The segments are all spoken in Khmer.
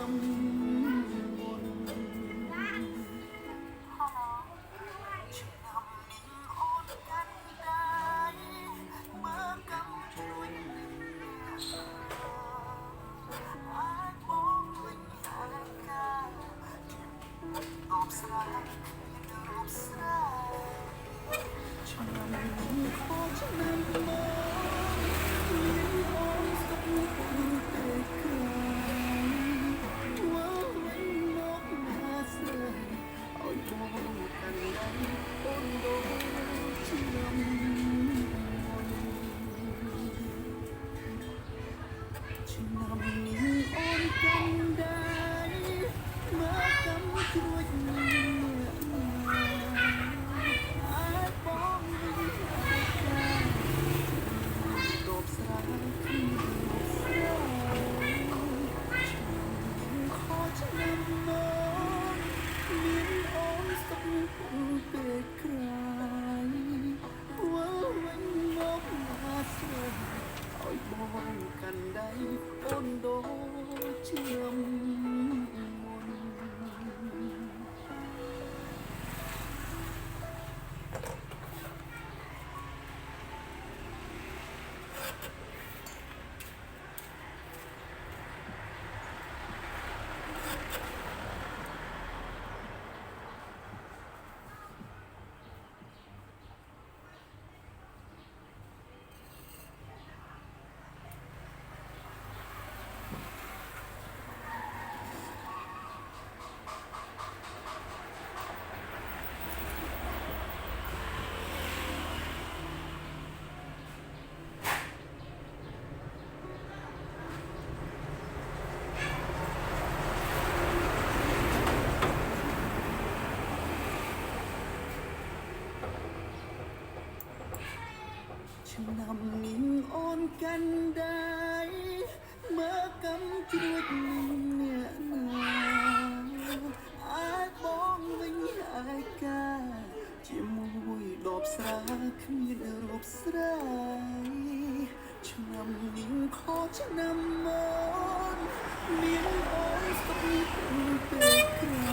ំមុនឆ្នាំនេះអូនកាន់ដៃមើលកម្មជួយនឹងអាចបងវិញអាចកាតបស្រាយគ្មានរូបស្រាយឆ្នាំនេះខឆ្នាំមកមានអូនស្តុកពុនតែក្រៃធ្វើវិញមកណាស្រីឲ្យបងកាន់ដៃអូនដូចឆ្នាំមុន ឆ្នាំនេះអូនកាន់ដៃមើលកម្មជ្រួចអ្នកណាអាចបងវិញអាចកាតបស្រាយគ្មានស្រាយឆ្នាំនេះខឆ្នាំមកមានអូនសុខពុនពេកក្រៃវិលវិញមកណាស្រី ឲ្យបងកាន់ដៃអូនដូចឆ្នាំមុន ឆ្នាំនេះអូនកាន់ដៃមើលកម្មជ្រួចនឹងអ្នកណាអាចបងវិញអាចកាជាមួយដបស្រាគ្មានរូបស្រាយឆ្នាំនេះខឆ្នាំមកមានអូនស្តុកពេកក្រៃ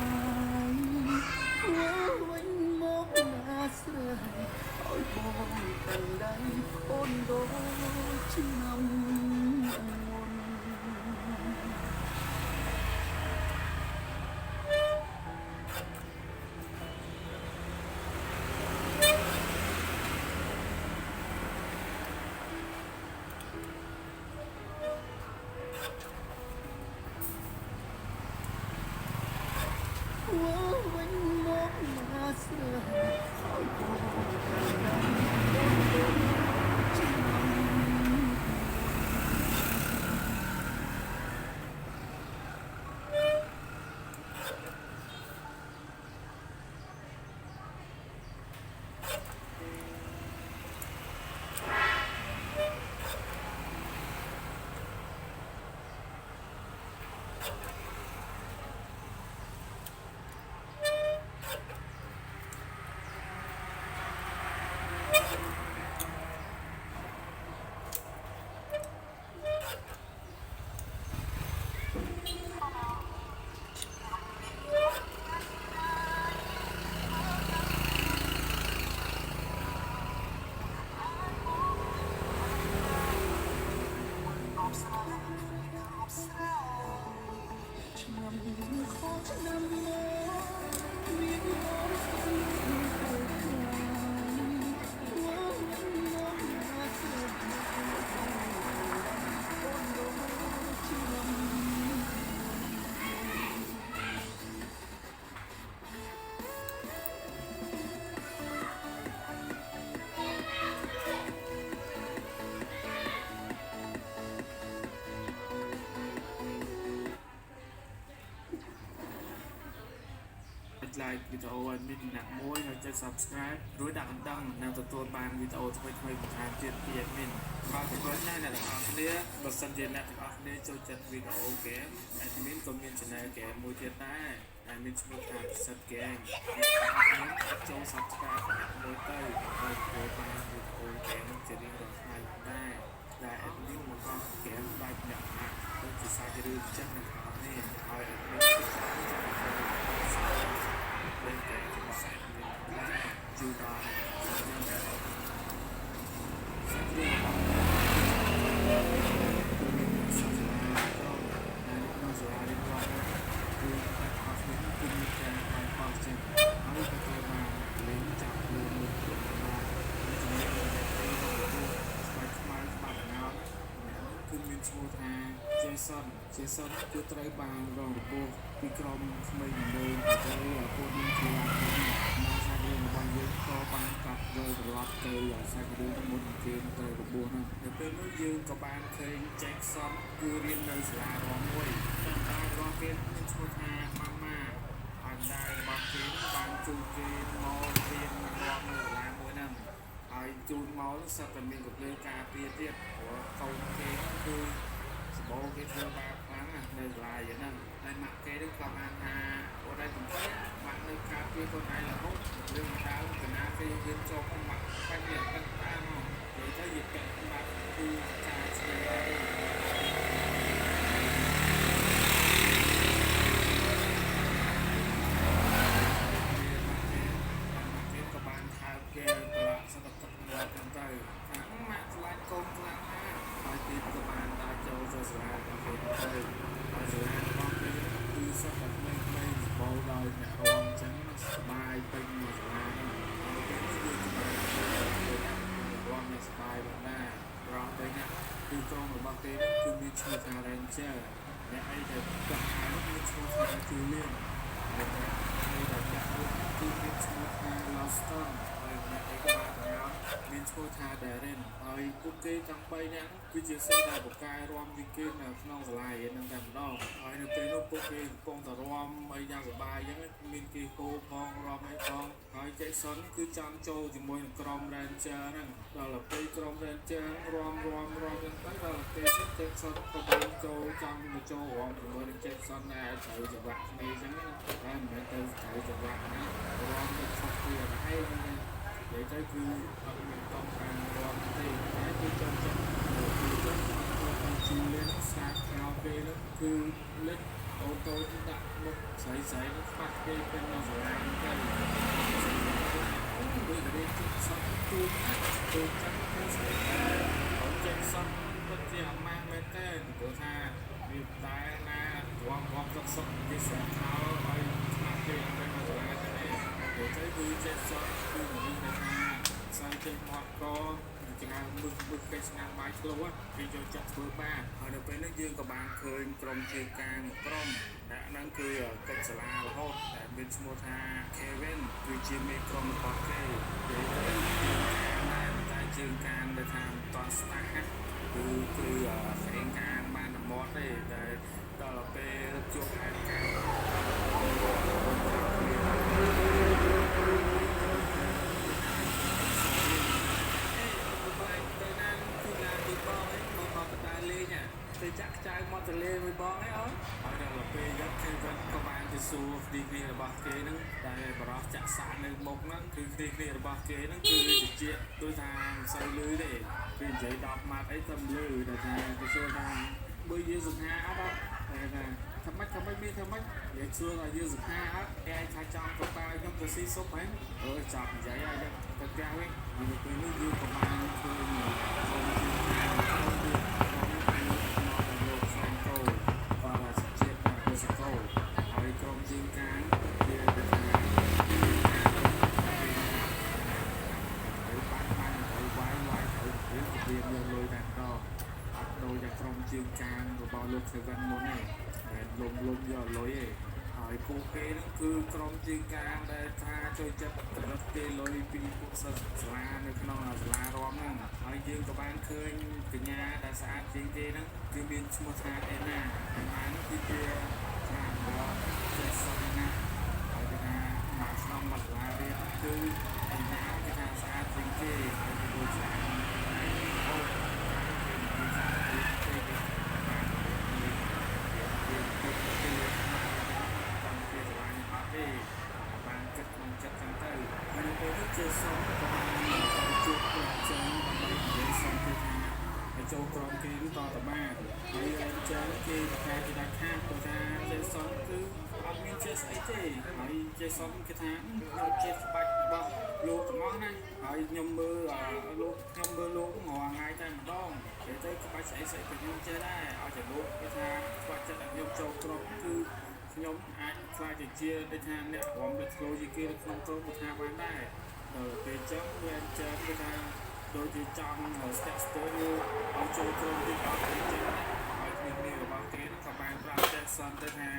វិលវិញមកណាស្រី ឲ្យបងកាន់ដៃអូនដូចឆ្នាំមុន វិលវិញមកណាស្រីឲ្យបងកាន់ដៃអូនដូចឆ្នាំមុន តបស្រាយគ្មានរូបស្រាយឆ្នាំនេះខឆ្នាំមកមានអូនស្ទើរទៅក្រៃវិលវិញមកណាស្រីអូនដូចឆ្នាំ Like វីដេអូឲ្យមានម្នាក់មួយហើយចុច Subscribe រួចដាក់កណ្ដឹងនិងទទួលបានវីដេអូថ្មីៗបន្ថែមទៀតពី admin បាទក៏ប៉ុន្តែអ្នកទាំងអស់គ្នាបើសិនជាអ្នកទាំងអស់គ្នាចូលចិត្តវីដេអូ game admin ក៏មាន channel game មួយទៀតដែរដែលមានឈ្មោះថាពិសិដ្ឋ Game អ្នកទាំងអស់គ្នាអាចចូល Subscribe ម្នាក់មួយទៅដើម្បីទទួលបានវីដេអូ game ជារៀងរាល់ថ្ងៃផងដែរដែល admin បង្កប់ game បែបលក្ខណៈដូចជាសាច់រឿងចឹងអ្នកទាំងអស់គ្នាហើយ Jason Jason គឺត្រូវបានរងរបួសពីក្រុមក្មេងដំបូងទៅពួកនឹងជាមកសាច់រឿងរបស់យើងក៏បានកប់វិលត្រឡប់ទៅសាច់រឿងមុនគេត្រូវរបួសហ្នឹងនៅពេលនោះយើងក៏បានឃើញ Jackson គឺរៀននៅសាលារងមួយតាមតារបស់គេមានឈ្មោះថាម៉ាម៉ាហើយម្ដាយរបស់គេបានជួនគេមករៀនរំនៅសាលាមួយហ្នឹងហើយជូនមកសត្វតែមានកម្លាំងការពារទៀតព្រោះកូនគេគឺសម្បូរគេធ្វើបាបខ្លាំងណាស់នៅសាលាយ៉ាងហ្នឹងហើយម៉ាក់គេនឹងក៏បានថាអូនឯងកំពុងម៉ាក់នៅការពារខ្លួនឯងរហូតរឿងដើមកណាគេរៀនចូលម៉ាក់បាញ់វាទឹកតាមមកនិយាយទៅយពាក់បាត់គឺការឆ្ងាយ គេក៏បានថើបគេប្រឡាក់សត្វទឹកមាត់ហ្នឹងទៅថាម៉ាក់ឆ្លាញ់កូនខ្លាំងណាស់ហើយគេក៏បានដើរចូលទៅសាលារបស់គេទៅហើយសាលារបស់គេគឺសុទ្ធតែក្មេងៗសម្បូរដោយអ្នករងអញ្ចឹងសប្បាយពេញមួយសាលាហ្នឹងហើយពេលនេះយើងក៏បានទៅអ្នករងអ្នកសប្បាយផងដែររងទៅអ្នកគឺក្រុមរបស់គេគឺមានឈ្មោះថា Ranger អ្នកអីដែលគាត់ហៅមានឈ្មោះថា Julian ហើយអ្នកអីដែលចាក់នោះគឺមានឈ្មោះថា Lawston ហើយអ្នកឯកបាលទាំងអស់មានឈ្មោះថា Darren ហើយពួកគេទាំង3នាក់គឺជាសិស្សដែលពូកែរាំជាងគេនៅក្នុងសាលារៀនហ្នឹងតែម្ដងហើយនៅពេលនោះពួកគេកំពុងតែរាំអីយ៉ាងសប្បាយអញ្ចឹងមានគេហូផងរាំអីផងហើយ Jackson គឺចង់ចូលជាមួយនឹងក្រុម Ranger ហ្នឹងដល់ទៅពេលក្រុម Ranger រាំរាំរាំហ្នឹងទៅដល់ពេល Jackson ក៏បានចូលចង់មកចូលរាំជាមួយនឹង Jackson ដែរត្រូវចង្វាក់គ្នាអញ្ចឹងណាតែមិនមែនទៅត្រូវចង្វាក់ណារាំទៅខុសគ្នាអីហ្នឹងនិយាយទៅគឺអត់មានតង់ការរាំទេតែគឺចូលចិត្តគឺចូលទៅជីលេនសាខោគេហ្នឹងគឺលិចអូតូដាក់មុខស្រីស្រីហ្នឹងខ្វះគេពេញនៅសាលាហ្នឹងទៅដូចតែជិះសក់ទូណាទូចាំគូស្រីតែចេះសក់ពិតជាអាម៉ាស់មែនទេព្រោះថាវាតែណារំរំសុកសុកគេស្រាប់ខោឲ្យខ្មាស់គេពេញនៅសាលាទៅនេះព្រោះទៅគឺចេះសក់គឺមនុស្សដែលថាស្អីចេះមាត់កចង្ហើមមឹកមឹកគេស្នាមបាយធ្លុះគេចូលចិត្តធ្វើបាបហើយនៅពេលនេះយើងក៏បានឃើញក្រុមជាការមួយក្រុមដែលហ្នឹងគឺកិច្ចសាលារហូតដែលមានឈ្មោះថា Kevin គឺជាមេក្រុមរបស់គេនិយាយទៅជើងកាងដែរតែជើងកាងដែលថាមិនតន់ស្តាស់គឺគឺស្អេងកាងបានតែមាត់ទេតែដល់ពេលជួបហេតុការណ៍ទៅណាគឺឡានទីបងឯងមកមកកតាលេងទៅចាក់ខ្ចៅមកទលេមួយបងឯងអូនហើយដល់ពេលយកគេវិញក៏បានទៅសួរគ្នាគ្នារបស់គេហ្នឹងតែបរោះចាក់សាកនៅមុខហ្នឹងគឺគ្នាគ្នារបស់គេហ្នឹងគឺតិចដូចថាមិនសូវលឺទេគឺនិយាយ10ម៉ាត់អីទៅលឺតែថាគេសួរថាបើយើងសង្ហាអត់តែថាធ្វើម៉េចធ្វើម៉េចមានធ្វើម៉េចនិយាយសួរថាយើងសង្ហាអត់គេថាចង់ទៅប៉ាខ្ញុំទៅស៊ីស៊ុបហ្នឹងអឺចាប់និយាយឲ្យទៅផ្ទះវិញនៅពេលនេះយើងក៏បានឃើញក្រុមជាការក្រុមទៀតក្រុមគឺមកដល់លោកហ្វ្រេងកូបាទជាតិកូសកូហើយក្រុមជាងការវាទៅថាទៅបាត់បានទៅវាយវាយទៅវារៀបយកលុយតែម្ដងអត់ដូចតែក្រុមជាងការរបស់លោក Kevin មុនទេតែលុំលុំយកលុយទេហើយពួកគេហ្នឹងគឺក្រុមជាងការដែលថាចូលចិត្តត្រឹកគេលុយពីពួកសិស្សសាលានៅក្នុងសាលារំហ្នឹងហើយយើងក៏បានឃើញកញ្ញាដែលស្អាតជាងគេហ្នឹងគឺមានឈ្មោះថាអេណាអេណាហ្នឹងគឺជាត្រារបស់ចេះសុនណាហើយគេថាមកក្នុងមកសាលារៀនគឺអេណាគេថាស្អាតជាងគេហើយគេដូចស្អាតអូគេមានស្អាតជាងគេគេបានគេគេគេតាមគេស្រឡាញ់អត់ទេបានគិតក្នុងចិត្តចឹងទៅហើយនៅពេលនេះជាសុំក៏បានទៅជួបព្រះចឹងដើម្បីនិយាយសុំគេថាឲ្យចូលក្រុមគេឬតតបានហើយអញ្ចឹងគេប្រកែកគេដាច់ខាតព្រោះថាចេសុំគឺអត់មានចេះស្អីទេហើយចេសុំគេថាខ្ញុំចេះក្បាច់របស់លោកទាំងអស់ណាហើយខ្ញុំមើលលោកខ្ញុំមើលលោករាល់ថ្ងៃតែម្ដងនិយាយទៅក្បាច់ស្អីស្អីក៏ខ្ញុំចេះដែរឲ្យតែលោកគេថាស្វាចិត្តឲ្យខ្ញុំចូលក្រុមគឺខ្ញុំអាចខ្លាចទៅជាដូចថាអ្នករំលឹកធ្លោជាគេនៅក្នុងក្រុមក៏ថាបានដែរដល់ពេលចឹងវាចឹងគេថាដូចជាចង់ស្ទាក់ស្ទើរឲ្យចូលក្រុមទៀតអត់ទេចឹងហើយគ្នាគ្នារបស់គេ Jason ទៅថា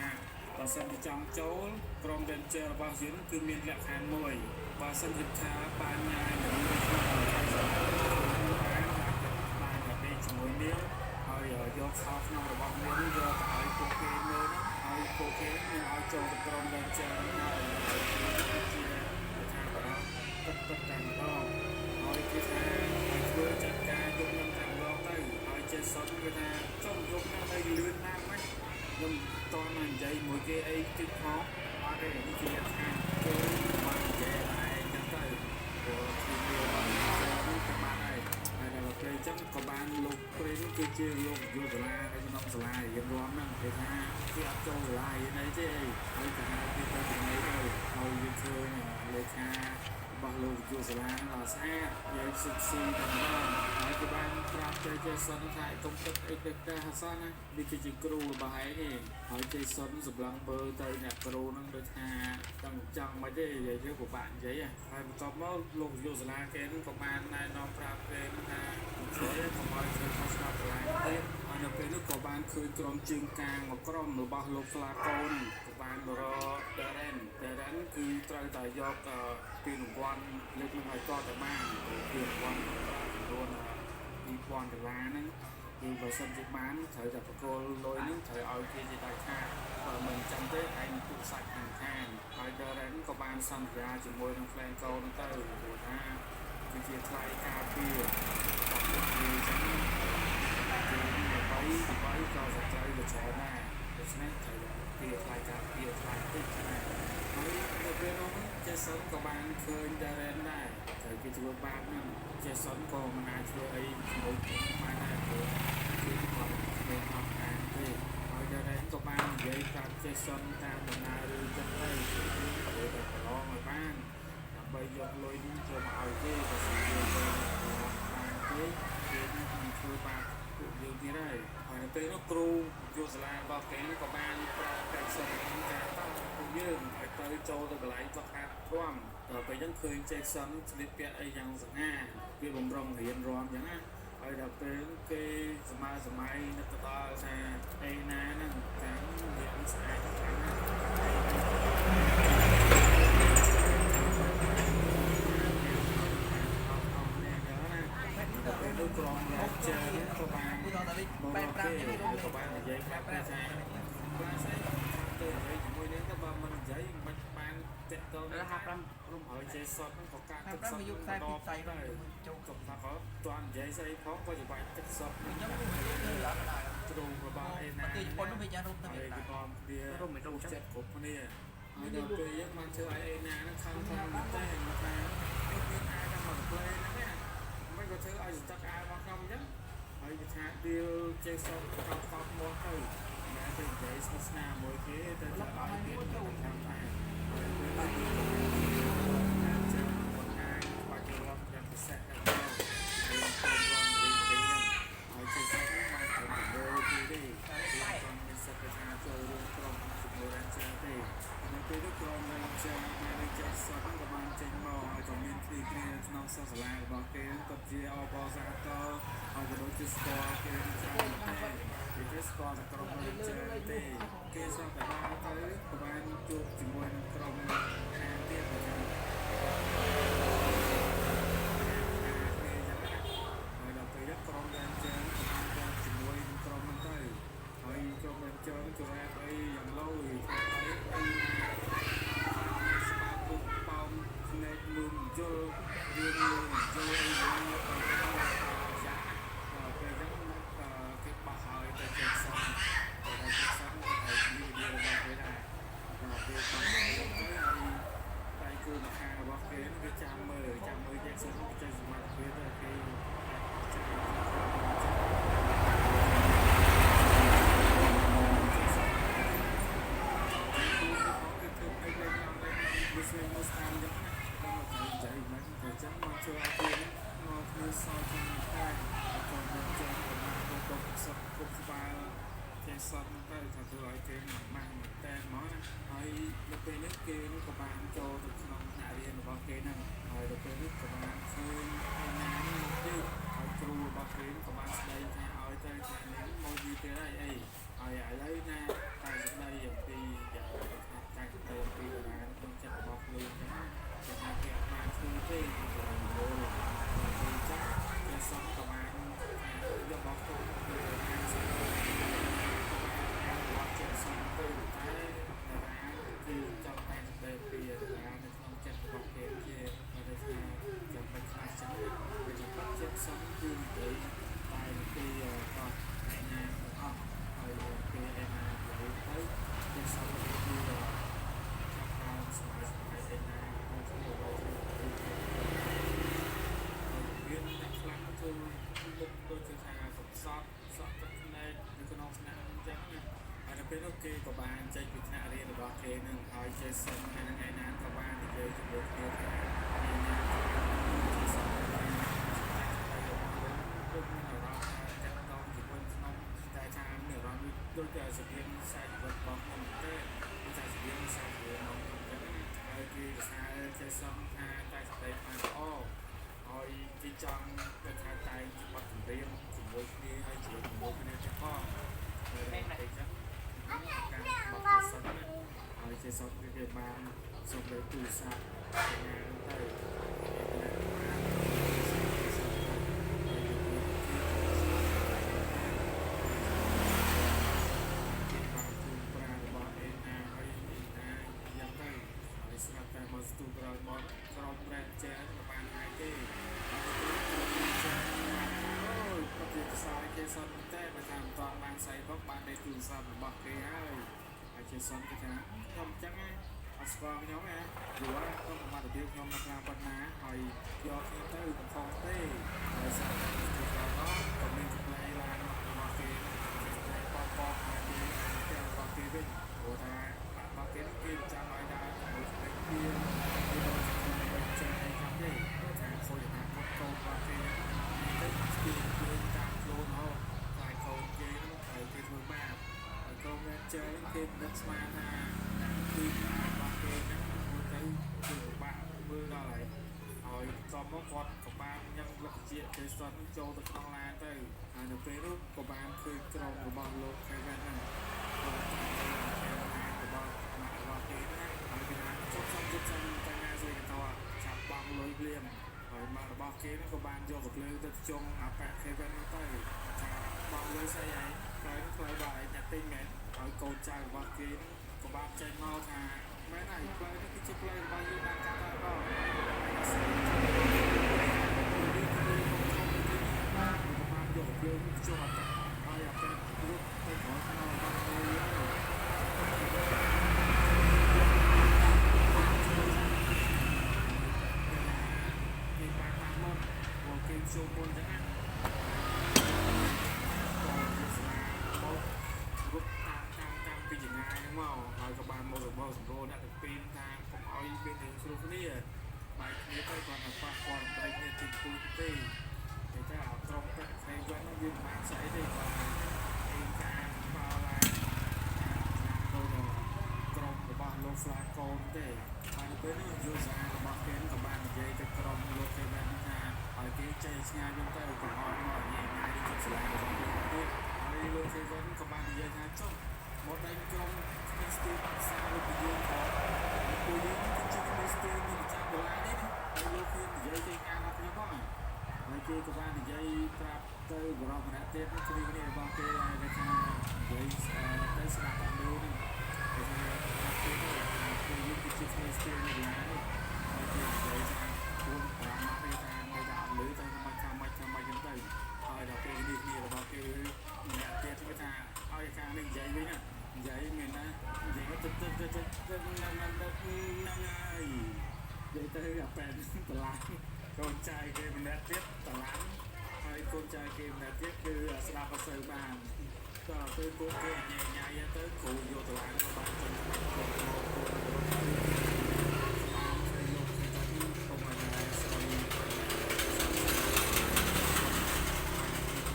បើសិនជាចង់ចូលក្រុម Ranger របស់យើងគឺមានលក្ខខណ្ឌមួយបើសិនជាថាបានញ៉ាយនឹងនៅក្នុងខែសាលាបានបានតែដេកជាមួយនាងហើយយកខោក្នុងរបស់នាងយកទៅឲ្យពួកគេមើលហ្នឹងហើយពួកគេនឹងឲ្យចូលទៅក្រុម Ranger ហ្នឹងហើយជាថាបរិបទទឹកទឹកតែម្ដងហើយគេថាឲ្យធ្វើចាត់ការយកនឹងតែម្ដងទៅហើយ Jason គេថាចង់យកនឹងឲ្យលឿនណាស់មិនខ្ញុំតន់និយាយមួយគេអីតិចផងអត់ទេនេះជាលក្ខខណ្ឌគឺបាននិយាយតែឯងចឹងទៅព្រោះទីវាបានចូលទៅបានហើយហើយដល់ពេលអញ្ចឹងក៏បានលោកព្រិនគឺជាលោកយុសាលានៅក្នុងសាលារៀនរំហ្នឹងគេថាគេអត់ចូលសាលារៀនអីទេហើយគេហៅគេទៅថ្ងៃទៅហើយយើងឃើញលេខារបស់លោកយុសាលាហ្នឹងដល់ស្អាតយើងសិក្សាតែម្ដងហើយគេបានប្រាប់ទៅចេសិនថាកុំគិតអីទៅតែហសោះណានេះគឺជាគ្រូរបស់ឯងទេហើយចេសិនសម្លឹងមើលទៅអ្នកគ្រូហ្នឹងដូចថាចង់ចង់មិនទេនិយាយទៅពិបាកនិយាយហើយបន្ទាប់មកលោកយុសាលាគេហ្នឹងក៏បានណែនាំប្រាប់គេថាជួយកុំឲ្យធ្វើខុសច្បាប់សាលាទៀតហើយនៅពេលនោះក៏បានឃើញក្រុមជើងកាងមួយក្រុមរបស់លោកហ្លាកូនក៏បានមករក Darren Darren គឺត្រូវតែយកពានរង្វាន់លើកនឹងឲ្យគាត់ទៅបានពានរង្វាន់ចំនួន2000ដុល្លារហ្នឹងគឺបើសិនជាបានត្រូវតែប្រគល់លុយហ្នឹងត្រូវឲ្យគេជាដាច់ខាតបើមិនចឹងទេឯងទូសាច់ខាងខាងហើយ Darren ក៏បានសន្យាជាមួយនឹង Flanco ហ្នឹងទៅព្រោះថាគឺជាថ្លៃការពាររបស់ពួកគេចឹងគេដើម្បីដើម្បីក៏សត្រូវក៏ច្រើនដែរដូច្នេះត្រូវពារថ្លៃការពារថ្លៃតិចដែរហើយនៅពេលនោះ Jason ក៏បានឃើញ Darren ដែរត្រូវគេធ្វើបាបហ្នឹង Jason ក៏មិនអាចធ្វើអីជាមួយបានដែរព្រោះគឺគាត់គ្មានអត់អានទេហើយ Darren ក៏បាននិយាយប្រាប់ Jason តាមដំណើររឿងចឹងទៅគឺតែប្រឡងឲ្យបានដើម្បីយកលុយនេះយកមកឲ្យគេបើសិនជាគេបានទេគេនឹងធ្វើបាបពួកយើងទៀតហើយហើយនៅពេលនោះគ្រូយុសាលារបស់គេក៏បានប្រាប់ Jason ក្នុងការតពួកយើងឲ្យទៅចូលទៅកន្លែងវឹកហាត់ធំដល់ពេលហ្នឹងឃើញ Jason ស្លៀកពាក់អីយ៉ាងសង្ហាវាបំរុងរៀនរំចឹងណាហើយដល់ពេលគេសម័យសម័យនឹកទៅដល់ថាអីណាហ្នឹងចាំរៀនស្អាតខ្លាំងណាស់ពេលនោះក្រុម Ranger ក៏បាន ឧទាហរណ៍ថាលេខ មកគេ 85នេះ ក៏បាននិយាយប្រាប់គេថាបានស្អីទៅនិយាយជាមួយនឹងទៅបើមិននិយាយមិនបានតាក់ទង 55រុំ ហើយចេះសតហ្នឹងក៏កាត់ទឹកស 55 តមកយកខ្សែពីផ្សៃរុំចូល ក៏ថាក៏តន់និយាយស្អីផងក៏ច្បាច់ទឹកសត ខ្ញុំទៅឡើងដែរ ទ្រូងរបស់អេណា ទៅជប៉ុននោះវាយ៉ាងរុំទៅ ហើយ វា គេនាំគ្នារុំមិនរុំចិត្តគ្រប់គ្នាហើយដល់ពេលយើងបានធ្វើឲ្យអេណាហ្នឹងខំខ្លាំងមែនតើមកថានេះមានអាវតែមកផ្លែហ្នឹងណាមិនក៏ធ្វើឲ្យសទឹកអាវមកខ្ញុំអញ្ចឹងហើយគេថាឌីលចេះសតកោបកោបមាត់ទៅណាទៅនិយាយស្និទ្ធស្នាលមួយគេទៅធ្វើឲ្យគេទៅខាងដែរហើយពេលនេះគេក៏បានចេះបង្ហាញក្បាច់រំយ៉ាងពិសេសដល់ទៅហើយក្រុមរំរីរីហ្នឹងហើយចេះសតហ្នឹងបានត្រឹមតែមើលគេទេគេគាត់មានសិទ្ធិថាចូលរួមក្រុមជាមួយ Ranger ទេនៅពេលនោះក្រុម Ranger ដែលចេះសតហ្នឹងក៏បានចេញមកហើយក៏មានគ្នាគ្នាក្នុងសិស្សសាលារបស់គេក៏ជាអបអរសាទរហើយក៏ដូចជាស្គាល់គេច្រើនទេគេគេស្គាល់តែក្រុម Ranger ទេគេសតតែបានទៅក៏បានជួបជាមួយនឹងក្រុមខាងទៀតដែលហើយដល់ពេលនោះក្រុម Ranger ក៏បានទៅជាមួយនឹងក្រុមហ្នឹងទៅហើយក្រុម Ranger ក៏រ៉ាប់អីយ៉ាងឡូយថាអីអីស្បាពុកប៉ោមភ្នែកមើលមិនយល់រឿងមើលមិនយល់អីហ្នឹងចាដល់ពេលហ្នឹងគេបោះឲ្យទៅចេះសងទៅចេះសងទៅឲ្យនេះវារបស់គេដែរដល់ពេលបោះឲ្យទៅហើយតែគូម្ខាងរបស់គេគេចាំមើលចាំមើលចេះសងចេះសមត្ថភាពទៅគេចាំគេធ្វើអីលេងឡើងលេងវាស្វែងមើលស្អាតចឹងណាដល់មកទៅចៃមិនតែចឹងមកធ្វើឲ្យគេមកធ្វើសល់ចឹងតែក៏មិនចឹងមកទៅទៅសក់គ្រប់ក្បាលចេះសតទៅថាធ្វើឲ្យគេមិនម៉ាស់មែនតែហ្មងណាហើយនៅពេលនេះគេនោះក៏បានចូលទៅក្នុងថ្នាក់រៀនរបស់គេហ្នឹងហើយដល់ពេលនេះក៏បានឃើញឯណានេះមកយឺតហើយគ្រូរបស់គេក៏បានស្ដីថាឲ្យទៅថានេះមកយឺតទៀតហើយអីហើយឥឡូវណា តែសម្ដីអំពីតែសម្ដីអំពីតារាក្នុងចិត្តរបស់ខ្លួនចឹងណាគេថាគេអត់បានធ្វើទេគេយល់ដល់ពេលចឹងគេសុំក៏បានថាយករបស់ខ្លួនទៅខាងសិនក៏បានអនុវត្តចិត្តសុំទៅតែតារាគឺចង់តែសម្ដីអំពីតារានៅក្នុងចិត្តរបស់គេជាគាត់ថាចាំបាច់ខ្លះចឹងវាចាំបាច់ចិត្តសុំគឺនិយាយតែពីគាត់ឯណាទាំងអស់ហើយពេលឯណានិយាយទៅគេសុំគឺចាប់តាមសម័យសម័យឯណាក្នុងធ្វើអ្វីធ្វើមានអ្នកខ្លះធ្វើមុខដូចជាថាកំសត់សក់ទឹកភ្នែកនៅក្នុងថ្នាក់អញ្ចឹងណាហើយដល់ពេលនោះគេក៏បានចេញពីថ្នាក់រៀនរបស់គេនឹងហើយចេះសុំហើយថ្ងៃណាក៏បាននិយាយជាមួយគ្នាថាថ្ងៃណាក៏បានចេះសុំបានតែតែរបស់ខ្លួនដូចមានអារម្មណ៍ថាតាក់ទងជាមួយក្នុងតែថាមានអារម្មណ៍ដូចជាសភាពខ្សែជីវិតរបស់ខ្ញុំទេដូចថាសភាពខ្សែជីវិតរបស់ខ្ញុំអញ្ចឹងណាហើយគេសរសើរចេះសុំថាតែស្ដីបានល្អហើយគេចង់ទៅថាតែងបទចម្រៀងជាមួយគ្នាហើយជាមួយគ្នាទៀតផងហើយដល់ពេលអញ្ចឹងការបទចេះសុំណាហើយចេះសុំគឺគេបានសុំលើទូរស័ព្ទឯណាទៅឯណាបានចេះសុំទៅហើយគេបានជូនប្រារបស់ឯណាហើយឯណាយ៉ាងទៅហើយស្រាប់តែមកស្ទូក្រោយមកក្រុម Ranger ក៏បានហើយទេហើយទៅក្រុម Ranger បានអូយប្រតិសាគេសុនតែបើថាមិនតាន់បានស្អីផងបានតែទូរស័ព្ទរបស់គេហើយហើយជាសុនគេថាខ្ញុំអញ្ចឹងណាអត់ស្គាល់ខ្ញុំណាយូរហើយខ្ញុំសមត្ថភាពខ្ញុំនៅខ្លាំងប៉ុណ្ណាហើយយកខ្ញុំទៅកំខុសទេហើយស្រាប់តែស្ទូក្រោយមកក៏មានកំប្លែងឡើងមករបស់គេកំប្លែងប៉ប៉មកពីផ្ទះរបស់គេវិញព្រោះថារបស់គេគេចាំឲ្យដើរជាមួយក្មេងពីគេដល់ជាមួយចេះអីខាងទេព្រោះថាខូចអនាគតកូនរបស់គេទៅស្ទីខ្លួនតាមខ្លួនហោខ្លាចកូនគេហ្នឹងត្រូវគេធ្វើបាបហើយកូន Ranger គេមិននឹកស្មានថាគឺរបស់គេហ្នឹងមើលទៅគឺពិបាកមើលដល់ហើយហើយតមកគាត់ក៏បានញ៉ាំលក្ខជាគេសតចូលទៅក្នុងឡានទៅហើយនៅពេលនោះក៏បានឃើញក្រុមរបស់លោក Kevin ហ្នឹងគាត់តាមឡានរបស់ម៉ាក់របស់គេហ្នឹងហើយគេថាជប់សុំជប់សុំតែណាស្អីកតចាប់បងលុយភ្លាមហើយម៉ាក់របស់គេហ្នឹងក៏បានយកកំភ្លើងទៅចុងអាប៉ា Kevin ហ្នឹងទៅថាបងលុយស្អីហើយផ្លូវផ្លូវបើឯងអ្នកទិញមែនហើយកូនចៅរបស់គេហ្នឹងក៏បានចេញមកថាមែនហើយផ្លូវនេះគឺជាផ្លូវរបស់យើងបានកាត់ដល់ដល់ហើយស្អីបានយកកំភ្លើងចុងអាប៉ាហើយអាប៉ារត់ទៅក្រោយខ្នងរបស់គេហើយគេបានតាមមុនព្រោះគេចូលមុនចឹងណាក៏ជាស្លាបោករត់តាមតាមតាមពីចងាយហ្នឹងមកហើយក៏បានមកសម្របសម្រួលអ្នកទាំងពីរថាកុំឲ្យមានរឿងស្រុះគ្នាបែកគ្នាទៅគាត់តែប៉ះពាល់បែកគ្នាទីគូទេតែចាក្រុមប្រាក់ខែវិញហ្នឹងវាមិនបានស្អីទេគាត់ថាអេការបោឡើងទៅក្រុមរបស់លោកស្លាកូនទេហើយនៅពេលនេះយុសារបស់គេក៏បាននិយាយទៅក្រុមលោកគេវិញថាឲ្យគេចេះឆ្ងាយវិញទៅកុំឲ្យមកនិយាយងាយជិតសាលារបស់គេទៀតហើយលោកគេវិញក៏បាននិយាយថាចុះមកដេញក្រុមគ្មានស្ទីលសារលោកយើងផងពួកយើងគឺជាគ្មានស្ទីលមានប្រចាំដុល្លារនេះហើយលោកគេនិយាយគេអានដល់ខ្ញុំផងហើយគេក៏បាននិយាយប្រាប់ទៅបរិសម្នាក់ទៀតគ្នាគ្នារបស់គេហើយគេថានិយាយទៅស្ដាប់អត់ឮហ្នឹងគេថាប្រាប់គេទៅថាពួកយើងគឺជាគ្មានស្ទីលនៅដុល្លារនេះហើយគេនិយាយថាខ្លួនប្រាំមកគេថានៅតែអត់ឮទៅមិនថាមិនថាមិនចឹងទៅហើយដល់ពេលនេះគ្នារបស់គេម្នាក់ទៀតគេថាឲ្យខាងនេះនិយាយវិញណានិយាយមានណានិយាយទៅទៅទៅទៅហ្នឹងហ្នឹងហ្នឹងហើយនិយាយទៅអាប៉ែនតឡាកូនចៅគេម្នាក់ទៀតតឡាហើយកូនចៅគេម្នាក់ទៀតគឺស្ដាប់អត់សូវបានដល់ពេលពួកគេញ៉ៃញ៉ៃទៅគ្រូយកតឡាមកបានចេញបាត់ខ្លួនមកពួកបានឃើញលោកគេទៅកុំឲ្យស្រី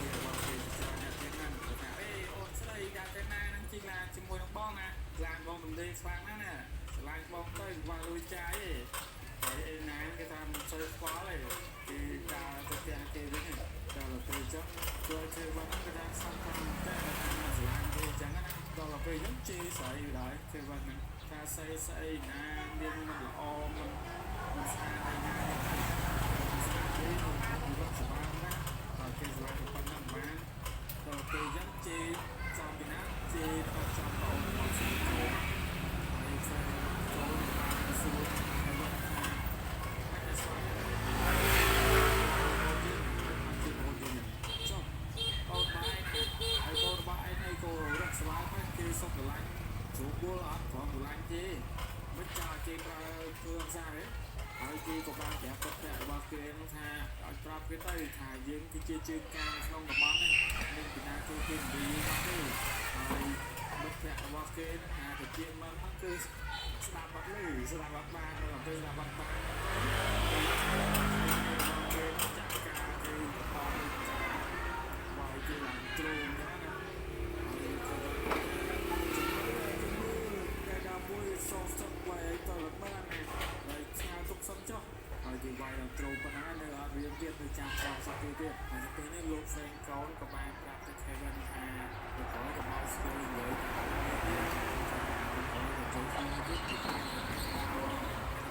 របស់គេច្រើនអ្នកទៀតហ្នឹងគាត់ថាអេអូនស្រីដាក់ទៅណាហ្នឹងជិះឡានជាមួយនឹងបងណាឡានបងទំលេងខ្លាំងណាស់ណាស្រឡាញ់បងទៅវ៉ាលុយចាយឯងហើយឯណាគេថាមិនសូវខ្វល់ទេគេដើរទៅផ្ទះគេវិញដល់ទៅពេលចុះជួយធ្វើបាត់គេថាសំខាន់តែថាស្រឡាញ់គេអញ្ចឹងណា ដល់ពេលហ្នឹងជេរស្រីដែរគេว่าហ្នឹងថាស្អីស្អីណាមានមិនល្អមិនមិនស្អាតអីណាទៅស្អាតទេមិនរត់ច្បាស់ណាដល់គេស្លាប់ប៉ុណ្ណឹងបានដល់ពេលអញ្ចឹងជេរចំពីណាជេរទៅចំបងមកស្ចូលហើយស្ចូលបានសួរហើយគាត់ថាមិនស្គាល់ចុះអូនបាយហើយកូនរបស់ឯងឯងក៏រកស្លាប់ហ្នឹងគេសុំស្រឡាញ់ជ្រុំបួលអត់ព្រមស្រឡាញ់ទេមិនចោលគេប្រើធ្វើអង្សារទេហើយគេក៏បានប្រាប់គាត់ភ័ក្ររបស់គេហ្នឹងថាឲ្យប្រាប់គេទៅថាយើងគឺជាជើងកាងនៅក្នុងតំបន់នេះមានពីណាជួយគេនិយាយមកទេហើយមិត្តភ័ក្តិរបស់គេហ្នឹងអាទៅជាមកហ្នឹងគឺស្ដាប់អត់ឮស្ដាប់អត់បានដល់ពេលស្ដាប់អត់បានទៅគេចាក់ការគេបងចាវាយគេឡើងទ្រូងចឹងណាហើយគេគេដល់មួយសងសឹកវាយទៅលបានណាហើយឆាទុកសិនចុះហើយគេវាយដល់ទ្រូងប៉ុណ្ណានៅអត់រៀនទៀតទៅចាំសងសឹកគេទៀតហើយពេលនេះលោកហ្វ្រេងកូនក៏បានប្រាប់ទៅ Kevin ថាទៅក្រោយកុំឲ្យស្គាល់និយាយតែទៀតថាទៅក្រោយទៅចូលគ្នាទៀតគឺ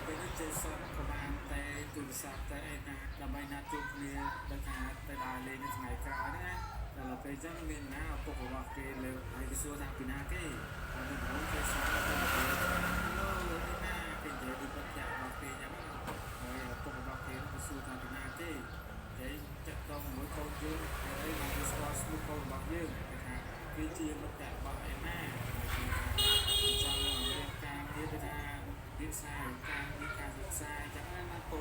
ពេលនេះ Jason ក៏បានតែទូរស័ព្ទតែអីណាដើម្បីណាត់ជួបគ្នាដល់ថាទៅដើរលេងនៅថ្ងៃក្រោយណាដល់ពេលចឹងមានណាឪពុករបស់គេលើកហើយគេសួរថាពីណាគេហើយទៅព្រមគេសួរទៅគេលោកលោកឯណាគេនិយាយពីបទរបស់គេចឹងហើយឪពុករបស់គេក៏សួរថាពីណាគេនិយាយតាក់ទងមួយកូនយើងហើយអីមកគេស្គាល់ស្មូកូនរបស់យើងគេថាគេជាមិត្តភក្តិរបស់ឯណាគេថាចង់រៀនការងារគេថារៀនសារការងារការសិក្សាអញ្ចឹងណាពូ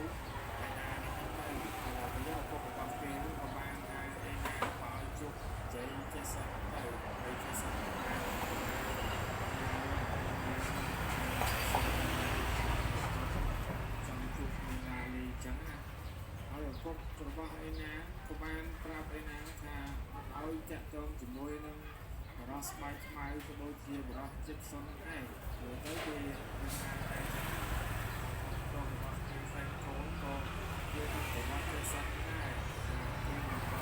ហើយណាទៅហើយដល់ពេលឪពុករបស់គេនោះក៏បានថាឯណាបើឲ្យជួបជ័យចេះសឹកទៅហើយចេះសឹកបានចង់ជួបមានណាលីអញ្ចឹងណាហើយឪពុករបស់ឯណាក៏បានប្រាប់ឯណាថាឲ្យតាក់ទងជាមួយនឹងបរោះស្បែកខ្មៅក៏ដូចជាបរោះចិត្តសុនដែរព្រោះទៅគេមិនបានតែចឹងក៏របស់គេហ្វេនកូនក៏គេក៏របស់គេសឹកដែរគេមិនប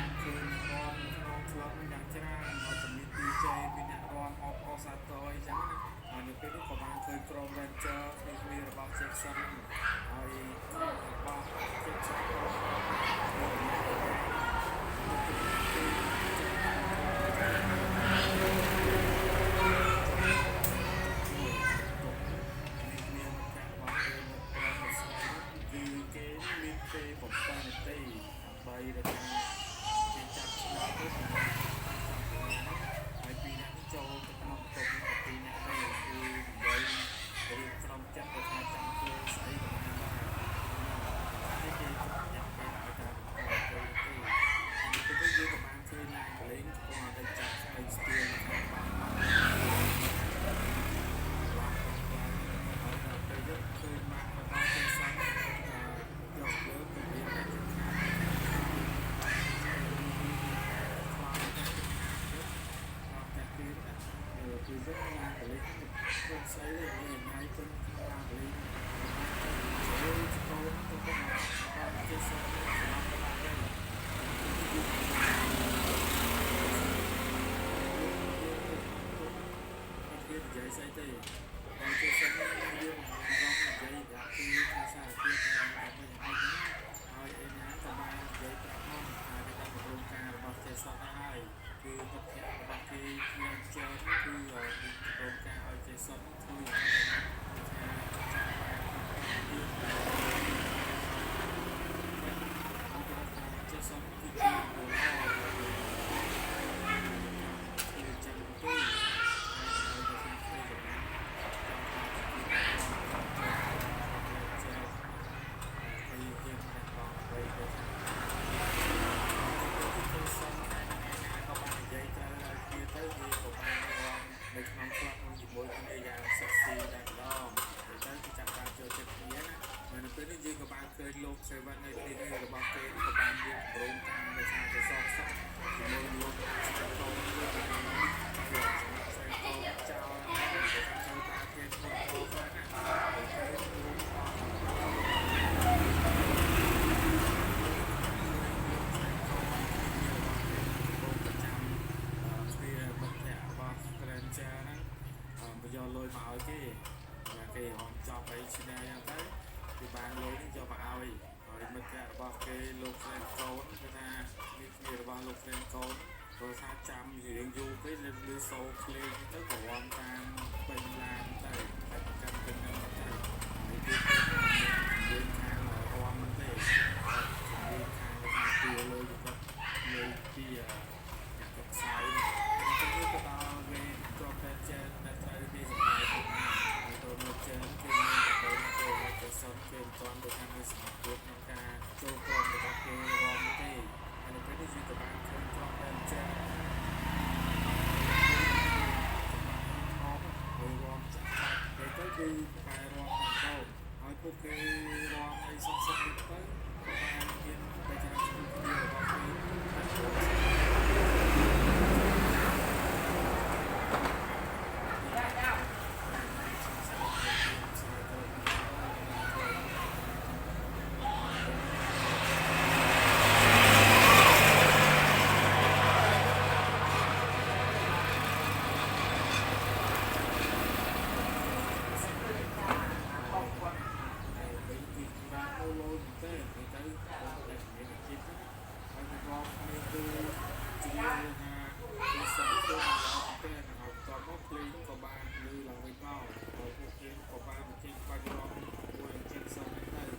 ានឃើញរំក្នុងក្លឹបយ៉ាងច្រើនហើយក៏មាន DJ មានអ្នករាំអបអរសាទរអីចឹងណាហើយនៅពេលនោះក៏បានឃើញក្រុម Ranger គ្នារបស់ Jackson ហើយក្រុមរបស់ Jackson ក៏គឺគេមានពេល7នាទីដើម្បីដែលគេចាប់ឆ្នោតទៅតាមចាំហើយពីរនាក់ចូលទៅក្នុងបន្ទប់នោះពីរនាក់ទៅគឺនិយាយរៀបក្រុមចាក់ទៅថាចង់ធ្វើស្អីក៏បានដែរហើយគេចាំពេលឲ្យតាមទៅទៅទៅយើងក៏បានឃើញឡានប្រឡែងគាត់ទៅចាប់ស្អីស្ទៀងខាងបានឡើងហើយដល់ពេលយើងឃើញម៉ាក់របស់គេសងយកលើកទៅរៀនតែខាងខ្លាចតែគេគឺយើងឡានប្រឡែងខ្ញុំស្អីទេមានថ្ងៃទៅឡានប្រឡែងចូលចូលទៅទៅដល់គេសងសម្រាប់បានដែរគេនិយាយស្អីទេហើយគេសិនយើងរងនិយាយប្រាប់គឺថាសារភាពថាមិនអីហ្នឹងហើយឯណាក៏បាននិយាយប្រាប់មកថាគេបានគម្រោងការរបស់ចេសនហើយគឺមិត្តភក្តិរបស់គេគឺចែកគឺមានគម្រោងការឲ្យចេសនធ្វើថាចាំបានចេសនគឺជាគឺចាំទៅនៅក្នុងក្លឹបជាមួយគ្នាយ៉ាងសិក្សាតែម្ដងទៅទៅចាប់តាមចូលចិត្តគ្នាណាហើយនៅពេលនេះយើងក៏បានឃើញលោកសេវិននៅទីនេះរបស់គេក៏បានយើងគម្រោងការ គេរំចប់អីឈ្នះយ៉ាងទៅគេបានលុយនេះយកមកឲ្យហើយមិត្តភក្តិរបស់គេលោកហ្វ្រេនកូនគឺថានេះគ្នារបស់លោកហ្វ្រេនកូនព្រោះថាចាំរឿងយូរពេកលឺសូរភ្លេងទៅក៏រំតាមពេញឡានទៅតែកាន់ពេញហ្នឹងទៅហើយគេយើងខាងរំមិនទេគាត់ជំនាញខាងថាទាលុយគាត់លុយពីអ្នកគាត់ខ្សោយទៅទៅដល់វេក្រុមតែចេនដែលត្រូវគេសម្ដែងទៅហើយទៅមកចេនគេមានតែទៅគេទៅសុំគេមិនទាន់ទៅខាងមានសមត្ថភាពក្នុងការចូលក្រុមរបស់គេរំទេហើយនៅពេលនេះយើងក៏បានឃើញក្រុមតែចេនហើយរំចាក់បាច់ទៅទៅគឺបែររំតែម្ដងហើយពួកគេរំអីសុំសុំទៅក៏បានមានទៅថាឈ្មោះគ្នារបស់គេបានចូល ហើយពីបានអូឡូទេទៅតែមានអាជីពហើយទៅរកនេះគឺជាថាពីសិនទៅដល់ទេហើយតមកភ្លេងក៏បានលឺឡើងវិញមកហើយពួកគេក៏បានបញ្ចេញបាច់រំមួយចិនសុំទៅហើយ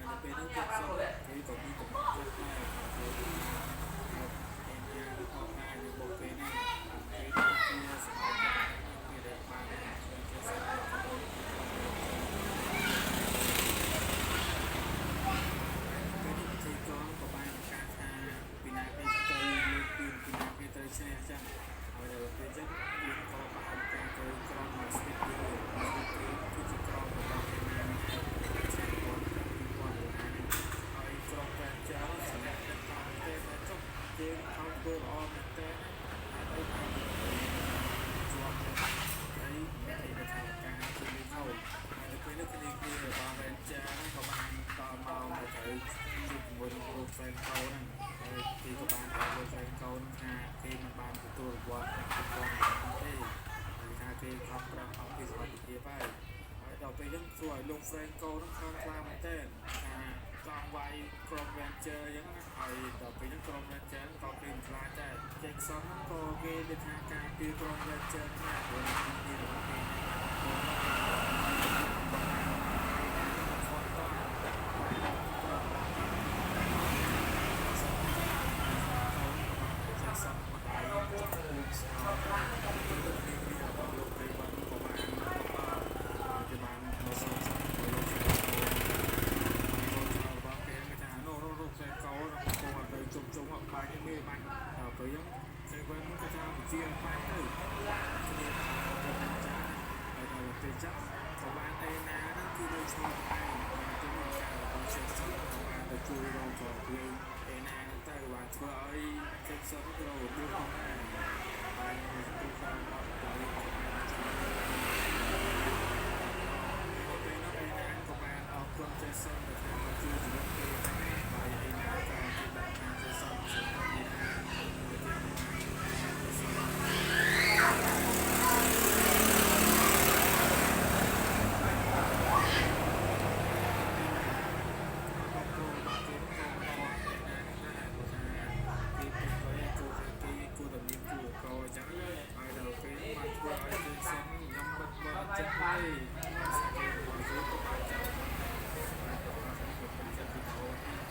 នៅពេលនោះចិនសុំគេក៏មានកំណត់ចិត្តដែរគេថាគេណាក៏ដែរនៅបុកគេនេះគេជាសម័យគេដែលបានជាសម័យ ពេលនេះពិធីករក៏បានប្រកាសថាពីណាគេទៅលើកពីពីណាគេត្រូវឈ្នះចឹងហើយដល់ពេលចឹងយើងក៏បានការទៅក្រុម Speed 2 Speed 2គឺជាក្រុមរបស់គេណានេះឯងឆ្នាំ2000ដុល្លារនេះហើយក្រុម Ranger សម្រាប់ទឹកតាមទេតែចុះគេខំធ្វើល្អមែនតើហើយអីបានជាប់អីអីទៅថាការជួយលេខហើយដល់ពេលនេះគ្នាគ្នារបស់ Ranger ហ្នឹងក៏បានដល់មកទៅត្រូវជួបជាមួយនឹងលោក Franco ហ្នឹងហើយគេក៏បានប្រាប់លោក Franco ហ្នឹងថាគេមិនបានទទួលរង្វាន់ប្រាក់2000ដុល្លារទេហើយថាគេខំប្រឹងអស់ពីសមត្ថភាពហើយហើយដល់ពេលហ្នឹងធ្វើឲ្យលោក Franco ហ្នឹងខំខ្លាំងមែនទែនថាចង់វាយក្រុម Ranger អញ្ចឹងណាហើយដល់ពេលហ្នឹងក្រុម Ranger ក៏គេមិនខ្លាចដែរ Jackson ហ្នឹងក៏គេដូចថាការពារក្រុម Ranger ណាព្រោះគ្នារបស់គេចាសម្ដាយចាក់ពូជស្អប់ទៅទៅគ្នាគ្នារបស់លោកព្រៃវ៉ាន់ក៏បានដល់គេបានមកសងសឹកមួយលោកស្រីកូនចៅរបស់គេគេថានោះនោះស្រីកោគង់ទៅជុំជុំអត់បាញ់មេបាញ់ដល់ពេលហ្នឹងស្រីវ៉ាន់ក៏ថាវិជាបាញ់ទៅគ្នាទៅចាហើយដល់ពេលចឹងក៏បានអេណាហ្នឹងគឺដូចឈ្មោះឯងហើយទៅមានការរបស់សេសុនក៏បានទៅជួយរកក៏ភ្លេងអេណាហ្នឹងទៅបានធ្វើឲ្យសេសុនក៏របួសផងដែរបានទៅតាមដល់ទៅបានជួយពេលនោះអេណាក៏បានអរគុណសេសុនដែលថាមកជួយជីវិតគេដែរហើយអេណាក៏គេដឹងថាសេសុនជាអ្នកដែលគេបានសេសុន គ្របគ្រងរបស់គេក៏អត់ឯណាដែរព្រោះថាគេពេញលុយគូថាគេគូតែមានគូកអញ្ចឹងហើយដល់ពេលបានធ្វើឲ្យគេសិនខ្ញុំបិទបើអត់ចិត្តទេសាគេមកយូរក៏បានចាំតែដល់ពេលខ្ញុំចិត្តវីដេអូនេះ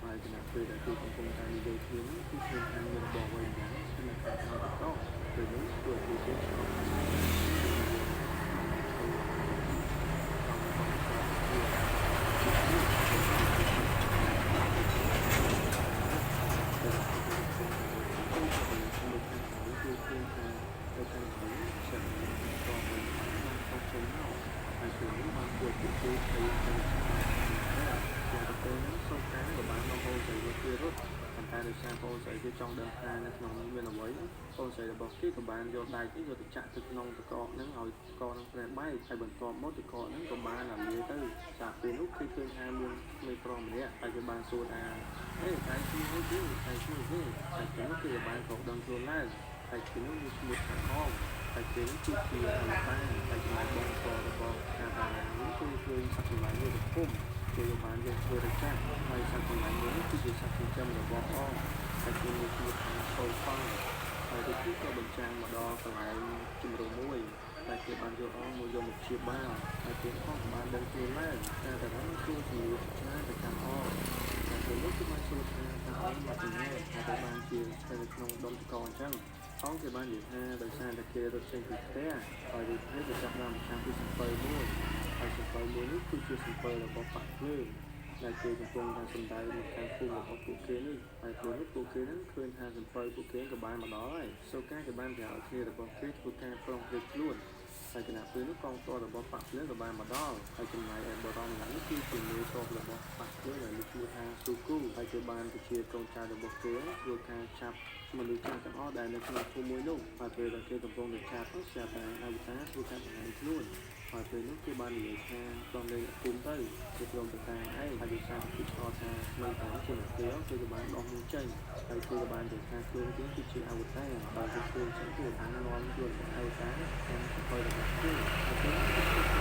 ហើយខណៈពេលដែលគេកំពុងតែនិយាយគ្នានោះគឺឃើញថាមានបងវ័យម្យ៉ាងស្ថិតនៅខាងក្រោយទឹកកកពេលនោះធ្វើឲ្យគេឆ្ងល់ថាទៅខាងក្រោយฉันក៏មិនបានខុសចេញមកហើយពេលនេះបានធ្វើពួកគេភ័យទៅយ៉ាងទៅពេលហ្នឹងសូមការក៏បានបងប្អូនស្រីរបស់គេរត់ប៉ុន្តែដោយសារបងប្អូនស្រីគេចង់ដឹងថានៅក្នុងនេះមានអ្វីបងប្អូនស្រីរបស់គេក៏បានយកដៃគេយកទៅចាក់ទៅក្នុងទឹកកកហ្នឹងឲ្យកកហ្នឹងប្រែបែកហើយបន្ទាប់មកទឹកកកហ្នឹងក៏បានរលាយទៅចាក់ពេលនោះគេឃើញថាមានក្មេងប្រុសម្នាក់ហើយគេបានសួរថាហេតែឈ្មោះអីគេតែឈ្មោះគេតែពេលនោះគេក៏បានក្រោកដឹងខ្លួនឡើងហើយគេនោះមានឈ្មោះថាអងហើយគេនោះគឺជាអលតាហើយចំណែកបងប្រុសរបស់កាតារានេះគឺឃើញសត្វសម្លាញ់មួយធំគេក៏បានយកធ្វើរចាក់ហើយសត្វសម្លាញ់មួយនេះគឺជាសត្វចិញ្ចឹមរបស់អងហើយគេមានឈ្មោះថាសូហ្វាហើយទៅគឺក៏បញ្ចាំងមកដល់កន្លែងជំរំមួយតែគេបានយកអងមកយកមកព្យាបាលហើយគេអងក៏បានដឹងខ្លួនឡើងតែតារាសួរជំនួសច្រើនទៅកាន់អងតែពេលនោះគឺបានសួរថាតើអងមកពីណាហើយបានជាស្ថិតនៅក្នុងដុំតកអញ្ចឹងអងគេបាននិយាយថាដោយសារតែគេរត់ចេញពីផ្ទះហើយរូបនេះក៏ចាប់បានចាំពីសំពៅមួយហើយសំពៅមួយនេះគឺជាសំពៅរបស់បាក់ភ្លើងដែលគេកំពុងតែសម្ដៅមកខាងភូមិរបស់ពួកគេនេះហើយពេលនេះពួកគេនឹងឃើញថាសំពៅពួកគេក៏បានមកដល់ហើយសូកាក៏បានប្រាប់ឲ្យគ្នារបស់គេធ្វើការប្រុងប្រយ័ត្នខ្លួនហើយគណៈពេលនោះកងទ័ពរបស់បាក់ភ្លើងក៏បានមកដល់ហើយចំណែកឯបរិមម្នាក់នេះគឺជាមេទ័ពរបស់បាក់ភ្លើងដែលមានឈ្មោះថាស៊ូគូហើយគេបានបញ្ជាកូនចៅរបស់គេធ្វើការចាប់មនុស្សចាស់ទាំងអស់ដែលនៅក្នុងភូមិមួយនោះហើយពេលដែលគេកំពុងតែចាប់នោះស្រាប់តែអវតារធ្វើការបង្ហាញខ្លួនហើយពេលនោះគេបាននិយាយថាដល់លេងភូមិទៅគេព្រមទៅតាមឯងហើយដោយសារគេឆ្ងល់ថាមិនតាមជាអ្នកគេគេក៏បានដោះមួយចេញហើយគេក៏បាននិយាយថាខ្លួនគេគឺជាអវតារបើគេខ្លួនចឹងគេបាននាំខ្លួនរបស់អវតារតាមសភៅរបស់គេហើយពេលនោះ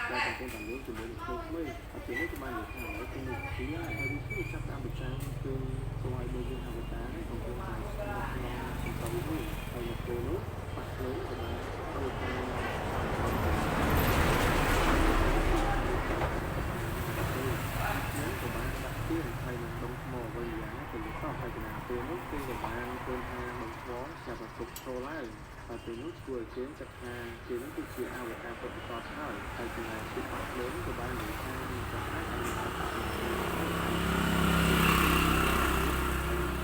គេដែលកំពុងតែលេងជាមួយនឹងក្មេងៗហើយពេលនេះក៏បាននិយាយថាឥឡូវគេមានវិធីហើយវិធីចាប់តាមប្រចាំគឺស្វ័យមួយយើងអវតារកំពុងតែស្ថិតនៅក្នុងសង្គមមួយហើយនៅពេលនោះបាក់ភ្លើងក៏បានធ្វើការក៏បានដាក់ទៀនហើយនឹងដុំថ្មអ្វីយ៉ាងទៅលើតោះហើយគណៈពេលនោះគេក៏បានឃើញថាដុំថ្មស្រាប់តែគ្រប់ឈរឡើងហើយពេលនោះធ្វើឲ្យគេគិតថាគេនោះគឺជាអវតារពិតប្រាកដហើយហើយចំណែកជាបាក់ភ្លើងក៏បាននិយាយថាមានប្រហែលហើយ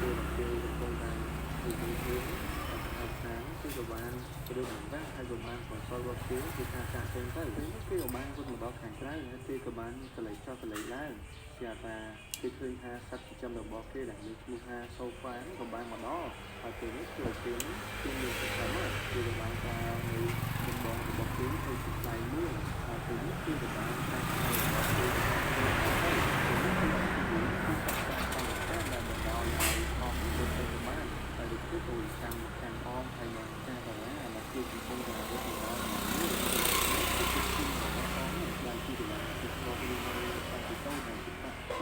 ពេលគេកំពុងតែនិយាយគ្នាអវតារគឺក៏បានរឿងហ្នឹងដែរហើយក៏បានបន្សល់របស់គេគឺថាចាក់ចេញទៅពេលនោះគេក៏បានរត់មកដល់ខាងក្រៅហើយគេក៏បានកលៃចោះកលៃឡើងស្រាប់តែគេឃើញថាសត្វចិញ្ចឹមរបស់គេដែលមានឈ្មោះថាសូហ្វាក៏បានមកដល់ហើយពេលនេះគឺគេគេមានសកម្មគេក៏បានការនៅដំបងរបស់គេទៅជាផ្នែកមួយហើយពេលនេះគេក៏បានការផ្នែករបស់គេទៅពេលនេះគឺគឺសត្វកម្មការដែលបណ្ដោយឲ្យអងរត់ទៅបានហើយដូចគេក៏ចាំខាងអងហើយនឹងការតារាដែលគេកំពុងតែរត់មកដល់នេះគឺជាទីរបស់អងដែលជាកន្លែងที่ធ្លាប់រៀននៅតាំងពីតូចដែលជាបាក់ស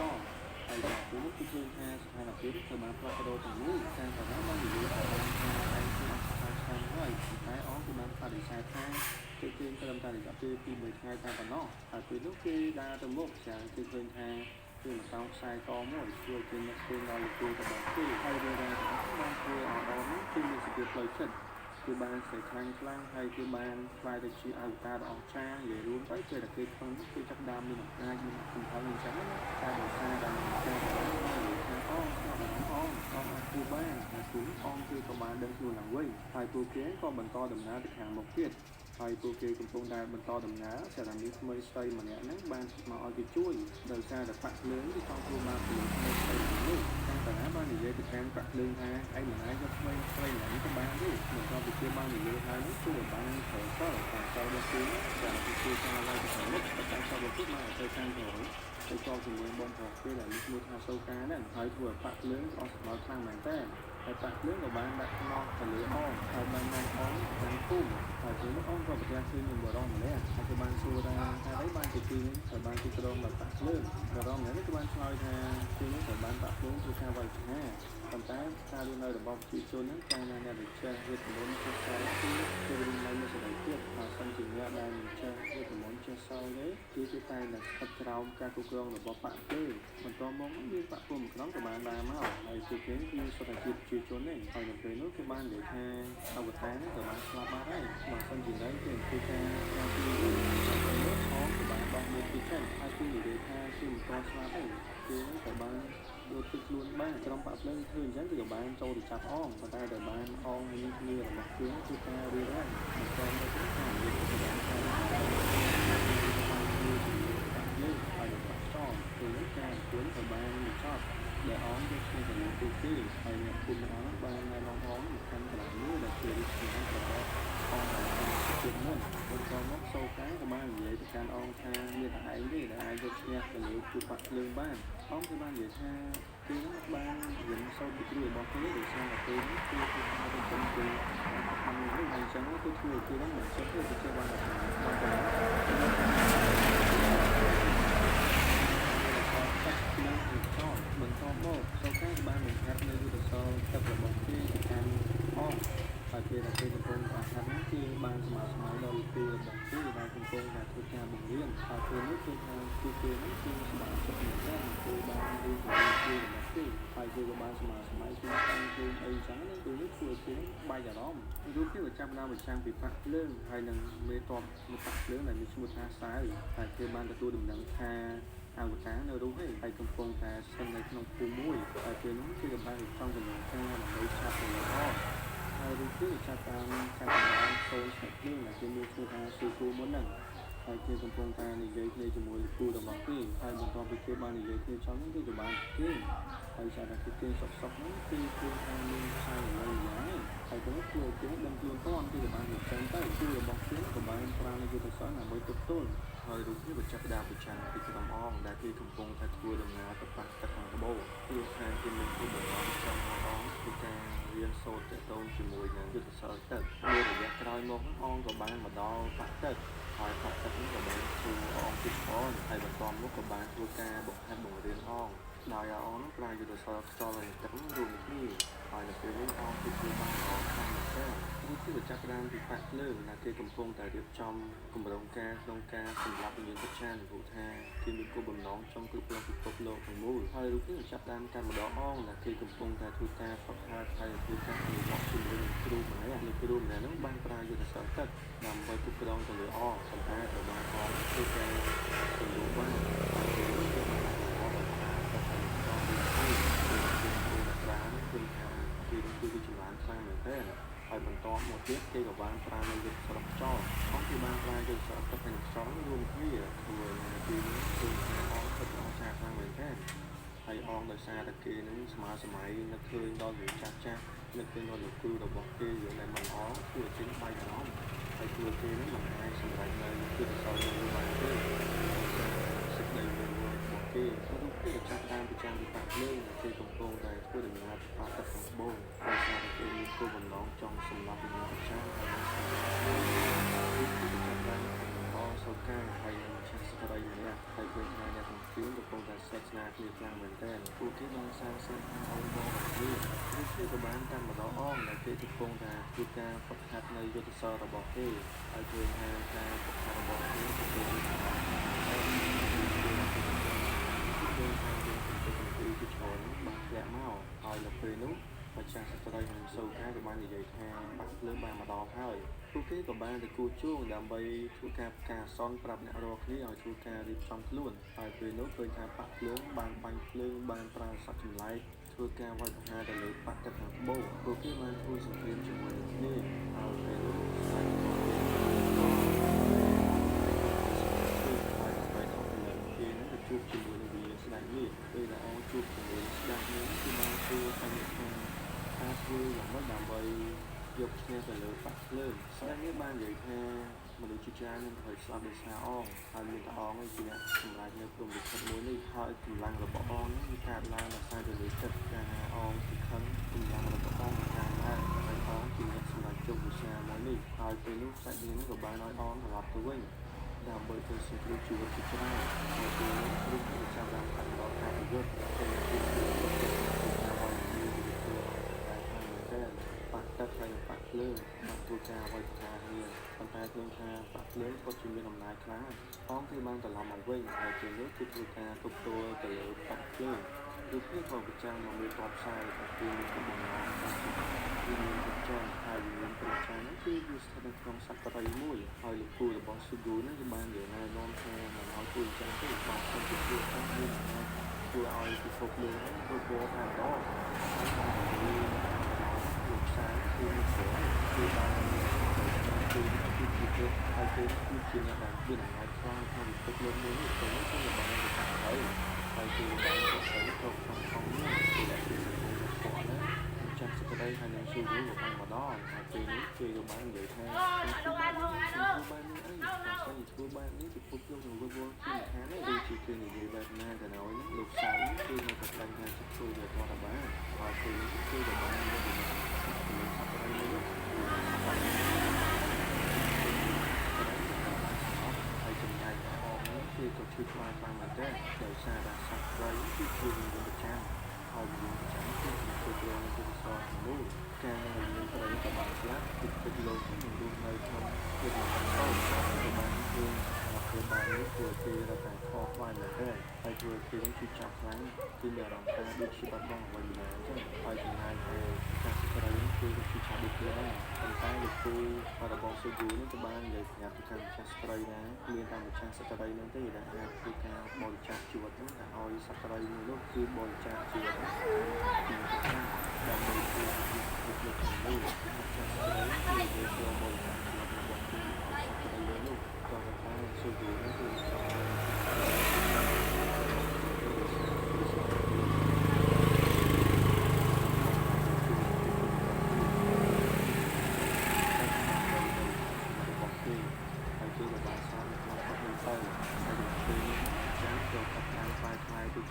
ហើយដល់ពេលនោះគឺឃើញថាស្ថានភាពត្រូវបានផ្លាស់ប្ដូរទាំងមូលការតារាបាននិយាយថាឯងគឺអត់ស្អាតឆ្នាំហើយតែអងគឺបានបដិសេធថាគេឃើញត្រឹមតែរយៈពេល2-3ថ្ងៃតែប៉ុណ្ណោះហើយពេលនោះគេដើរទៅមុខចាំគេឃើញថាគឺម្សៅខ្សែកមួយជួយគេនឹកឃើញដល់លោកគ្រូរបស់គេហើយរឿងរ៉ាវទាំងអស់បានធ្វើឲ្យអងនោះគឺមានសភាពផ្លូវចិត្តគឺបានស្រីខ្លាំងខ្លាំងហើយគឺបានខ្លាយទៅជាអវតារដ៏អស្ចារ្យនិយាយរួមទៅពេលដែលគេខឹងគឺចាប់ដើមមានអំណាចមានកំហឹងអញ្ចឹងណាតែដោយសារតែការបាននិយាយថាអងស្ងប់អារម្មណ៍អងអងអាចធ្វើបានហើយគឺអងគឺក៏បានដឹងខ្លួនឡើងវិញហើយពួកគេក៏បន្តដំណើរទៅខាងមុខទៀតហើយពួកគេកំពុងតែបន្តដំណើរសារ៉ាមីក្មេងស្រីម្នាក់ហ្នឹងបានមកឲ្យគេជួយដោយសារតែបាក់ភ្លើងគឺចង់ធ្វើបាបពីក្មេងស្រីម្នាក់នោះខាងតារាបាននិយាយទៅកាន់បាក់ភ្លើងថាឯងមិនអាចយកក្មេងស្រីម្នាក់នេះទៅបានទេបន្ទាប់ពីគេបាននិយាយហើយនោះជួយបានប្រើសិលតែសិលរបស់គេសារគេជួយការឲ្យទៅខាងមុខតែសិលរបស់គេមកទៅខាងក្រោយទៅជាប់ជាមួយបងប្រុសគេដែលមានឈ្មោះថាសូកាហ្នឹងហើយធ្វើឲ្យបាក់ភ្លើងអស់សំណើខ្លាំងមែនតើ ហើយប៉ាក់ភ្លើងក៏បានដាក់ខ្នោះទៅលើអងហើយបាននាំអងតាមភូមិហើយពេលនោះអងក៏ប្រទះឃើញមានបុរសម្នាក់ហើយក៏បានសួរថាហេតុអីបានជាទីនេះត្រូវបានទីក្រុងដោយប៉ាក់ភ្លើងបុរសម្នាក់នេះក៏បានឆ្លើយថាទីនេះត្រូវបានប៉ាក់ភ្លើងធ្វើការវាយប្រហារប៉ុន្តែការរស់នៅរបស់ប្រជាជនហ្នឹងកាលណាអ្នកដែលចេះវេទមន្តចេះសល់គឺគេរស់នៅមានសេរីភាពហើយសិនជាអ្នកដែលមិនចេះវេទមន្តចេះសល់ទេគឺគេតែងតែស្ថិតក្រោមការគ្រប់គ្រងរបស់ប៉ាក់ភ្លើងបន្ទាប់មកមានប៉ាក់ភូមិក្រុងក៏បានដើរមកហើយពួកគេគឺសុទ្ធតែជាប្រជាជនទេហើយនៅពេលនោះគេបាននិយាយថាអវតារនេះក៏បានស្លាប់បាត់ហើយបើសិនជានៅគេធ្វើការការពារវិញហើយពេលនោះអងក៏បានបោះមួយពីចេញហើយគឺនិយាយថាគេមិនទាន់ស្លាប់ទេគេនឹងក៏បានយកទឹកខ្លួនបានក្រុមប៉ាក់ភ្លើងធ្វើអញ្ចឹងគឺក៏បានចូលទៅចាប់អងប៉ុន្តែដែលបានអងហើយនឹងគ្នារបស់គេគឺការរៀបរាប់បន្ទាប់មកទៅការនិយាយទៅបានថាប៉ាក់ភ្លើងហើយនឹងប៉ាក់ចោលគឺការគួនក៏បានបញ្ចប់ដែលអងយកឈ្មោះទៅលើទូគេហើយអ្នកភូមិអងបានណែនាំអងមកកាន់កន្លែងមួយដែលជារាជធានីរបស់អងជាមុនបន្ទាប់មកសូកាក៏បាននិយាយទៅកាន់អងថាមានតែឯងទេដែលអាចយកឈ្នះទៅលើពួកប៉ាក់ភ្លើងបានអងក៏បាននិយាយថាគេនឹងបានរៀនសូត្រពីគ្រូរបស់គេដោយសារតែពេលនេះគឺគេបានទៅជុំគេបាននេះអញ្ចឹងគឺធ្វើឲ្យគេនឹងមិនចេះទេគឺចេះបានតែបានតែបន្តមកសូកាក៏បានបង្ហាត់នៅយុទ្ធសាស្ត្រទឹករបស់គេទៅកាន់អងហើយពេលដែលគេកំពុងតែហាត់នោះគេបានស្មើស្មៃដល់លោកគ្រូរបស់គេដែលកំពុងតែធ្វើការបង្រៀនហើយពេលនោះគឺថាគឺគេនោះគឺសប្បាយចិត្តមែនទែនគឺបានរៀនពីគ្រូរបស់គេហើយគេក៏បានស្មើស្មៃគឺតាំងខ្លួនអីចឹងណាគឺនេះធ្វើឲ្យគេបែកអារម្មណ៍រូបគេក៏ចាប់ដើមប្រចាំពីប៉ាក់ភ្លើងហើយនឹងមេតបមកប៉ាក់ភ្លើងដែលមានឈ្មោះថាសៅហើយគេបានទទួលដំណឹងថាអវតារនៅរស់ហើយហើយកំពុងតែស្ថិតនៅក្នុងភូមិមួយហើយពេលនោះគេក៏បានរៀបចំដំណើរការដើម្បីចាប់ទៅលើអងហើយរូបគេក៏ចាប់តាមកាត់ដំណើរសូនស្នេហ៍ភ្លើងដែលគេមានឈ្មោះថាស៊ូគូមុនហ្នឹងហើយគេកំពុងតែនិយាយគ្នាជាមួយលោកគ្រូរបស់គេហើយបន្ទាប់ពីគេបាននិយាយគ្នាចប់ហ្នឹងគេក៏បានគេហើយសារតែគេសុកសុកហ្នឹងគឺគឺថាមានផ្សាយអ្វីយ៉ាងហើយទៅធ្វើឲ្យគេដឹងខ្លួនតន់គេក៏បានចេញទៅគ្រូរបស់គេក៏បានប្រើនៅយុទ្ធសាស្ត្រដើម្បីទប់ទល់ហើយរូបនេះក៏ចាប់ផ្ដើមប្រចាំពីក្រុមអងដែលគេកំពុងតែធ្វើដំណើរទៅប៉ះទឹកខាងត្បូងគឺថាគេមានគោលបំណងចង់ឲ្យអងធ្វើការរៀនសូត្រទាក់ទងជាមួយនឹងយុទ្ធសាស្ត្រទឹកមួយរយៈក្រោយមកអងក៏បានមកដល់ប៉ះទឹកហើយប៉ះទឹកនេះក៏បានសួរអងពីផងហើយបន្ទាប់មកក៏បានធ្វើការបង្ហាត់បង្រៀនអងដោយអងនោះប្រើយុទ្ធសាស្ត្រខ្យល់និងទឹករួមគ្នាហើយនៅពេលនេះអងគឺធ្វើបានល្អខ្លាំងមែនទែននេះគឺចាប់ផ្ដើមពីប៉ាក់ភ្លើងដែលគេកំពុងតែរៀបចំគម្រោងការក្នុងការសម្លាប់វិញ្ញាណប្រឆាំងព្រោះថាគេមានគោលបំណងចង់គ្រប់គ្រងពិភពលោកទាំងមូលហើយរូបនេះចាប់ផ្ដើមកាន់ម្ដងអងដែលគេកំពុងតែធ្វើការហ្វឹកហាត់ហើយធ្វើការអនុវត្តជាមួយនឹងគ្រូម្នាក់លោកគ្រូម្នាក់នោះបានប្រើយុទ្ធសាស្ត្រទឹកដើម្បីគ្រប់គ្រងទៅលើអងប៉ុន្តែត្រូវបានអងធ្វើការទម្លុះបានហើយពេលនោះគេបានអនុវត្តដោយប្រើទឹកហើយខ្យល់ពីគឺគេកំពុងតែប្រើគឺថាគេគឺចម្រើនខ្លាំងមែនទែនហើយបន្តមកទៀតគេក៏បានប្រើនៅយុទ្ធសាស្ត្រខ្យល់អងគេបានប្រើយុទ្ធសាស្ត្រទឹកហើយខ្យល់រួមគ្នាធ្វើឲ្យទីនេះគឺថាអងទឹកអស្ចារ្យខ្លាំងមែនទែនហើយអងដោយសារតែគេនឹងស្មើសម័យនឹកឃើញដល់រឿងចាស់ចាស់នឹកឃើញដល់លោកគ្រូរបស់គេរឿងដែលមិនល្អធ្វើឲ្យចេញបែកអារម្មណ៍ហើយធ្វើគេនឹងមិនអាចសម្រេចនៅយុទ្ធសាស្ត្រមួយបានទេដោយសារសេចក្តីវិវត្តរបស់គេរូបគេក៏ចាប់តាមប្រចាំពីប៉ាក់ភ្លើងគេកំពុងតែធ្វើដំណើរទៅប៉ាក់ទឹកខាងត្បូងដោយសារតែគេមានគោលបំណងចង់សម្លាប់វិញ្ញាណប្រចាំហើយនឹងសម្លាប់រូបគេក៏ចាប់តាមបន្តសូកាហើយនឹងម្ចាស់ស្ត្រីម្នាក់ហើយឃើញថាអ្នកទាំងពីរកំពុងតែស្និទ្ធស្នាលគ្នាខ្លាំងមែនទែនពួកគេបានសាងសង់អង្វររបស់គ្នារូបគេក៏បានតាមម្ដងអងដែលគេកំពុងតែធ្វើការហ្វឹកហាត់នៅយុទ្ធសាស្ត្ររបស់គេហើយឃើញថាការហ្វឹកហាត់របស់គេកំពុងតែឃើញថាយើងកំពុងតែជាច្រើនបានធ្លាក់មកហើយនៅពេលនោះម្ចាស់ស្ត្រីនិងសូកាក៏បាននិយាយថាបាក់ភ្លើងបានមកដល់ហើយពួកគេក៏បានទៅគូជួងដើម្បីធ្វើការផ្កាសន់ប្រាប់អ្នករាល់គ្នាឲ្យធ្វើការរៀបចំខ្លួនហើយពេលនោះឃើញថាបាក់ភ្លើងបានបាញ់ភ្លើងបានប្រើសត្វចម្លែកធ្វើការវាយប្រហារទៅលើបាក់ទឹកខាងត្បូងពួកគេបានធ្វើសង្គ្រាមជាមួយនឹងគ្នាហើយពេលនោះស្ដេចរបស់គេហើយដើម្បីដល់ទៅលើគេនឹងទៅជួបជាមួយនឹងវិញ្ញាណស្ដេចនេះពេលដែលអងជួបជាមួយស្ដេចនេះគឺបានសួរថាថាធ្វើយ៉ាងម៉េចដើម្បីយកឈ្នះទៅលើបាក់ភ្លើងស្ដេចនេះបាននិយាយថាមនុស្សជាច្រើននឹងត្រូវស្លាប់ដោយសារអងហើយមានតែអងឯងជាអ្នកសម្រេចនៅព្រំលិខិតមួយនេះហើយកម្លាំងរបស់អងនេះវាកើតឡើងដោយសារទៅលើចិត្តកាលណាអងគឺខឹងកម្លាំងរបស់ ហើយពេលនោះស្ដេចមារក៏បានឲ្យអនត្រឡប់ទៅវិញដើម្បីទៅសង្គ្រោះជីវិតជាច្រើនហើយពេលនោះរូបគេចាប់បានកាន់ដល់ការប្រយុទ្ធពេលនេះគឺគាត់ចិត្តធ្វើការវាយគ្នាធ្វើតែខាងមែនទែនបាក់ទឹកហើយបាក់ភ្លើងបានធ្វើការវាយការគ្នាប៉ុន្តែឃើញថាបាក់ភ្លើងគាត់ជាមានអំណាចខ្លាំងអងគឺបានត្រឡប់មកវិញហើយពេលនោះគឺធ្វើការទប់ទល់ទៅលើបាក់ភ្លើងគឺគេក៏ប្រចាំមកមានតបផ្សាយថាគឺមានគោលបំណងគឺមានប្រចាំហើយមានប្រចាំហ្នឹងគឺវាស្ថិតនៅក្នុងសត្វត្រីមួយហើយលោកគ្រូរបស់ស៊ូហ្គូហ្នឹងគឺបាននិយាយណែនាំថាមិនឲ្យធ្វើអញ្ចឹងទេបើសិនជាធ្វើអញ្ចឹងវាអាចធ្វើឲ្យពិភពលោកហ្នឹងរវល់តែម្ដងហើយបាននិយាយលោកផ្សាយគឺមានព្រមគឺបានគឺគឺជាគេហើយគេគឺជាអ្នកដែលមានអំណាចខ្លាំងក្នុងពិភពលោកមួយនេះទៅនេះគឺបានទៅតាមហើយហើយគឺបានទៅទៅក្នុងក្នុងនេះគឺដែលគឺសង្គមរបស់ណាចាំសក្តីហើយនឹងស៊ូវិញក៏បានមកដល់ហើយពេលនេះគេក៏បាននិយាយថាធ្វើបែបនេះអីបើសិនជាធ្វើបែបនេះពិភពលោកនឹងវិលវល់ជាខាងនេះដូចជាគេនិយាយបែបណាក៏ដោយហ្នឹងលោកសានេះគឺនៅតែដឹងថាធ្វើវាធម្មតាហើយពេលនេះគឺក៏បានមានដំណើរសក្តីមួយហើយចំណែកអមនេះគឺក៏ឈឺក្បាលខ្លាំងមែនទែនដោយសារតែសត្វព្រៃគឺជាវិញ្ញាណប្រចាំហើយវិញ្ញាណប្រចាំគឺជាគ្រប់គ្រងនៅទីសទាំងមូលការវិញ្ញាណព្រៃក៏បានស្លាប់ពិភពលោកនឹងរស់នៅក្នុងភាពមិនតូចក៏បានឃើញស្ថានភាពបែបនេះធ្វើគេរត់តែខកខ្វាយមែនទែនហើយធ្វើគេនឹងឈឺចាប់ខ្លាំងគឺមានអារម្មណ៍ថាដូចជាបាត់បង់អ្វីម្យ៉ាងអញ្ចឹងហើយចំណែកឯចាស់ស្ត្រីគឺឈឺចាប់ដូចគ្នាដែរប៉ុន្តែលោកគ្រូរបស់ស៊ូហ្គូនេះក៏បាននិយាយប្រាប់ទៅកាន់ម្ចាស់ស្ត្រីថាមានតែម្ចាស់ស្ត្រីនឹងទេដែលអាចធ្វើការបរិច្ចាគជីវិតនោះទៅឲ្យសត្វត្រីមួយនោះគឺបរិច្ចាគជីវិតនោះពីដើម្បីជួយពិភពលោកទាំងមូលម្ចាស់ស្ត្រីគឺយកបរិច្ចាគជីវិតរបស់គេឲ្យសត្វត្រីនោះក៏ប៉ុន្តែស៊ូហ្គូនេះគឺចង់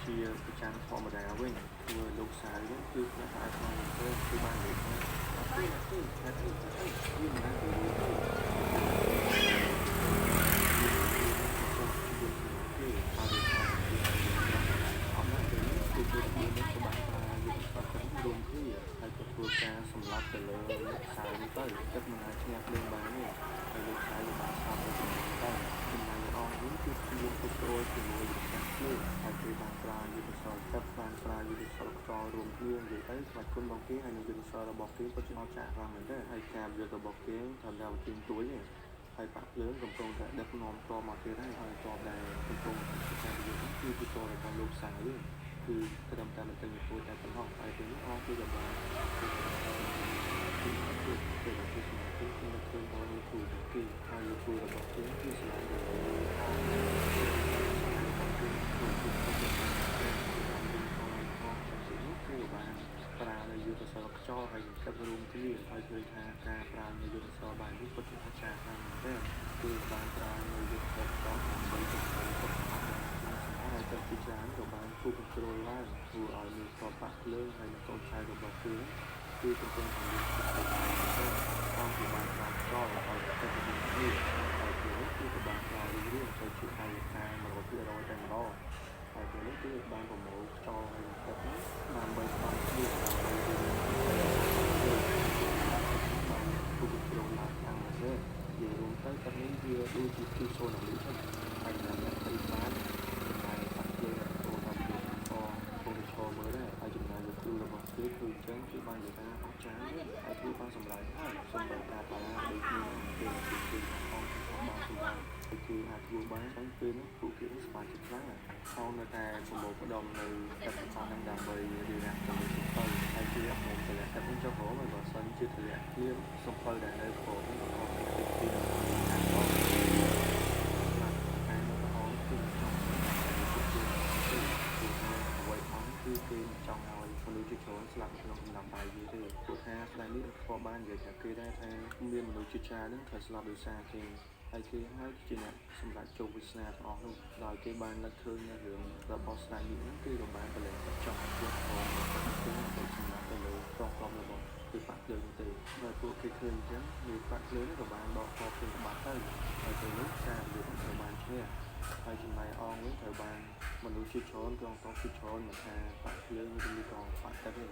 ជាប្រចាំធម្មតាវិញធ្វើលោកសាយវិញគឺអ្នកអាចខ្លាំងទៅគឺបាននិយាយថាអត់ទេអត់ទេអត់ទេអត់ទេវាមិនបានទេគេហើយអត់ណាស់ទេគឺគេមានក្បាច់ប្រើយុទ្ធសាស្ត្ររួមគ្នាហើយក៏ធ្វើការសម្លាប់ទៅលើលោកសាយនេះទៅទឹកមិនអាចឈ្នះភ្លើងបានទេហើយលោកសាយក៏បានស្លាប់ទៅទៅចំណែកអងវិញគឺព្យាយាមទប់ទល់ជាមួយនឹងការភ្លើងហើយគេបានប្រើយុទ្ធសាស្ត្រទឹកបានប្រើយុទ្ធសាស្ត្រខ្យល់រួមគ្នានិយាយទៅស្មាច់គុណរបស់គេហើយនឹងយុទ្ធសាស្ត្ររបស់គេពិតជាអស្ចារ្យខ្លាំងមែនទែនហើយការយុទ្ធរបស់គេត្រឹមតែជាងទួយទេហើយបាក់ភ្លើងកំពុងតែដឹកនាំតមកទៀតហើយហើយតបដែលកំពុងធ្វើការយុទ្ធគឺគឺតរបស់លោកសាយគឺត្រឹមតែមិនទៅពូតែប៉ុណ្ណោះហើយពេលនេះអងគឺក៏បានគឺគឺគឺគឺសមាធិគឺឃើញដល់លោកគ្រូរបស់គេហើយលោកគ្រូរបស់គេគឺស្លាញ់ទៅអងគឺគឺគឺគឺបានប្រើនៅយុទ្ធសាស្ត្រខ្យល់ហើយទឹករួមគ្នាហើយឃើញថាការប្រើនៅយុទ្ធសាស្ត្របែបនេះពិតជាអស្ចារ្យខ្លាំងមែនទែនគឺបានប្រើនៅយុទ្ធសាស្ត្រខ្យល់ដើម្បីទៅទៅហើយទឹកជាច្រើនក៏បានគូកន្ត្រួលឡើងធ្វើឲ្យមានស្របបាក់ភ្លើងហើយនឹងកូនចៅរបស់គេគឺកំពុងតែមានភាពភ័យខ្លាចផងគឺបានប្រើខ្យល់ឲ្យទឹករួមគ្នាហើយពេលនេះគឺក៏បានប្រើរឿងទៅជាអាយកា100%តែម្ដងហើយពេលនេះគឺបានប្រមូលខ្យល់ហើយនឹងទឹកនេះដើម្បីស្បានគ្នាដើម្បីបានគូកន្ត្រួលឡើងខាងមែនទេនិយាយរួមទៅទឹកនេះវាដូចជាគឺសូនអលីចឹងហើយសម្រាប់អ្នកបានចំណែកបាក់ភ្លើងចូលដល់វាក៏កំពុងតែឈរមើលដែរហើយចំណែកលោកគ្រូរបស់គេគឺអញ្ចឹងគឺបាននិយាយថាអស្ចារ្យទេហើយធ្វើបានសម្រេចហើយសូម្បីតែបារាដូចគ្នាគេគឺអងបានសម្រេចគឺអាចធ្វើបានអញ្ចឹងពេលនោះពួកគេសប្បាយចិត្តខ្លាំងហើយនៅតែប្រមូលផ្ដុំនៅទឹកទាំងអស់ហ្នឹងដើម្បីរៀបរៀងទៅលើសំពៅហើយគេអត់មកតម្លាក់ទឹកនេះចុះក្រោមហើយបើសិនជាតម្លាក់ភ្លាមសំពៅដែលនៅក្រោមហ្នឹងក៏អត់មានទីដល់ខាងក្រោមតែនៅក្រោមគឺចង់គឺថាអ្វីផងគឺគេមិនចង់ឲ្យមនុស្សជាច្រើនស្លាប់ក្នុងកំណត់បាយវាទេព្រោះថាស្ដេចនេះធ្លាប់បាននិយាយថាគេដែរថាមានមនុស្សជាច្រើនហ្នឹងត្រូវស្លាប់ដោយសារគេហើយគេហើយជាអ្នកសម្រាប់ជោគវាសនាទាំងអស់នោះដោយគេបាននឹកឃើញនៅរឿងរបស់ស្ដេចនេះហ្នឹងគឺក៏បានប្រឡែងចង់ឲ្យពួកផងគឺទៅសម្រាប់ទៅលើកងក្រុមរបស់គឺបាក់ភ្លើងទេបើ ឲ្យពួកគេឃើញអញ្ចឹងមេបាក់ភ្លើងក៏បានដកកភ្លើងបាត់ទៅហើយទៅនោះសារយុទ្ធត្រូវបានឈ្នះហើយចំណែកអងវិញត្រូវបានមនុស្សជាច្រើនកងទ័ពជាច្រើនមិនថាបាក់ភ្លើងឬក៏បាក់ទឹកទេ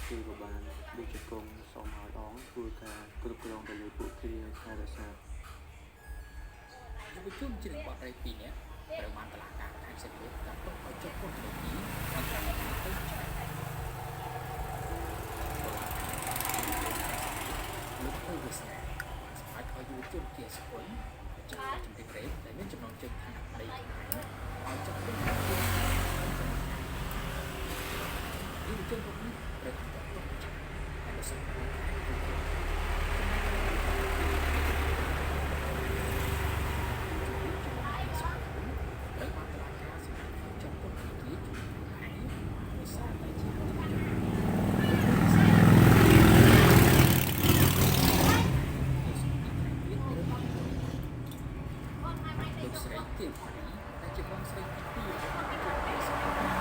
គឺក៏បានដូចជាកងសុំឲ្យអងធ្វើការគ្រប់គ្រងទៅលើពួកគេឲ្យថែរក្សា យុវជនជាបទរៃ2នាក់ត្រូវបានតុលាការខេត្តសៀមរាបកាត់ទោសឲ្យជាប់ពន្ធនាគារដល់5ឆ្នាំលោកពូវាសនាបានសម្រេចឲ្យយុវជនជាសុគន្ធម្ចាស់ជំរាបរ៉េដែលមានចំណងជើងថាដីខ្មែរឲ្យជាប់ពន្ធនាគារយុវជនរូបនេះត្រូវបានកាត់ទោសឆ្នាំហើយលោកសុគន្ធខេត្តភូមិត្រូវបានតុលាការសម្រេចឲ្យជាប់ពន្ធនាគារចំនួន5ខែដោយសារតែជាយុវជនលោកស្រីទៀបម៉ារីដែលជាបងស្រីទី2របស់លោកជាសុគន្ធល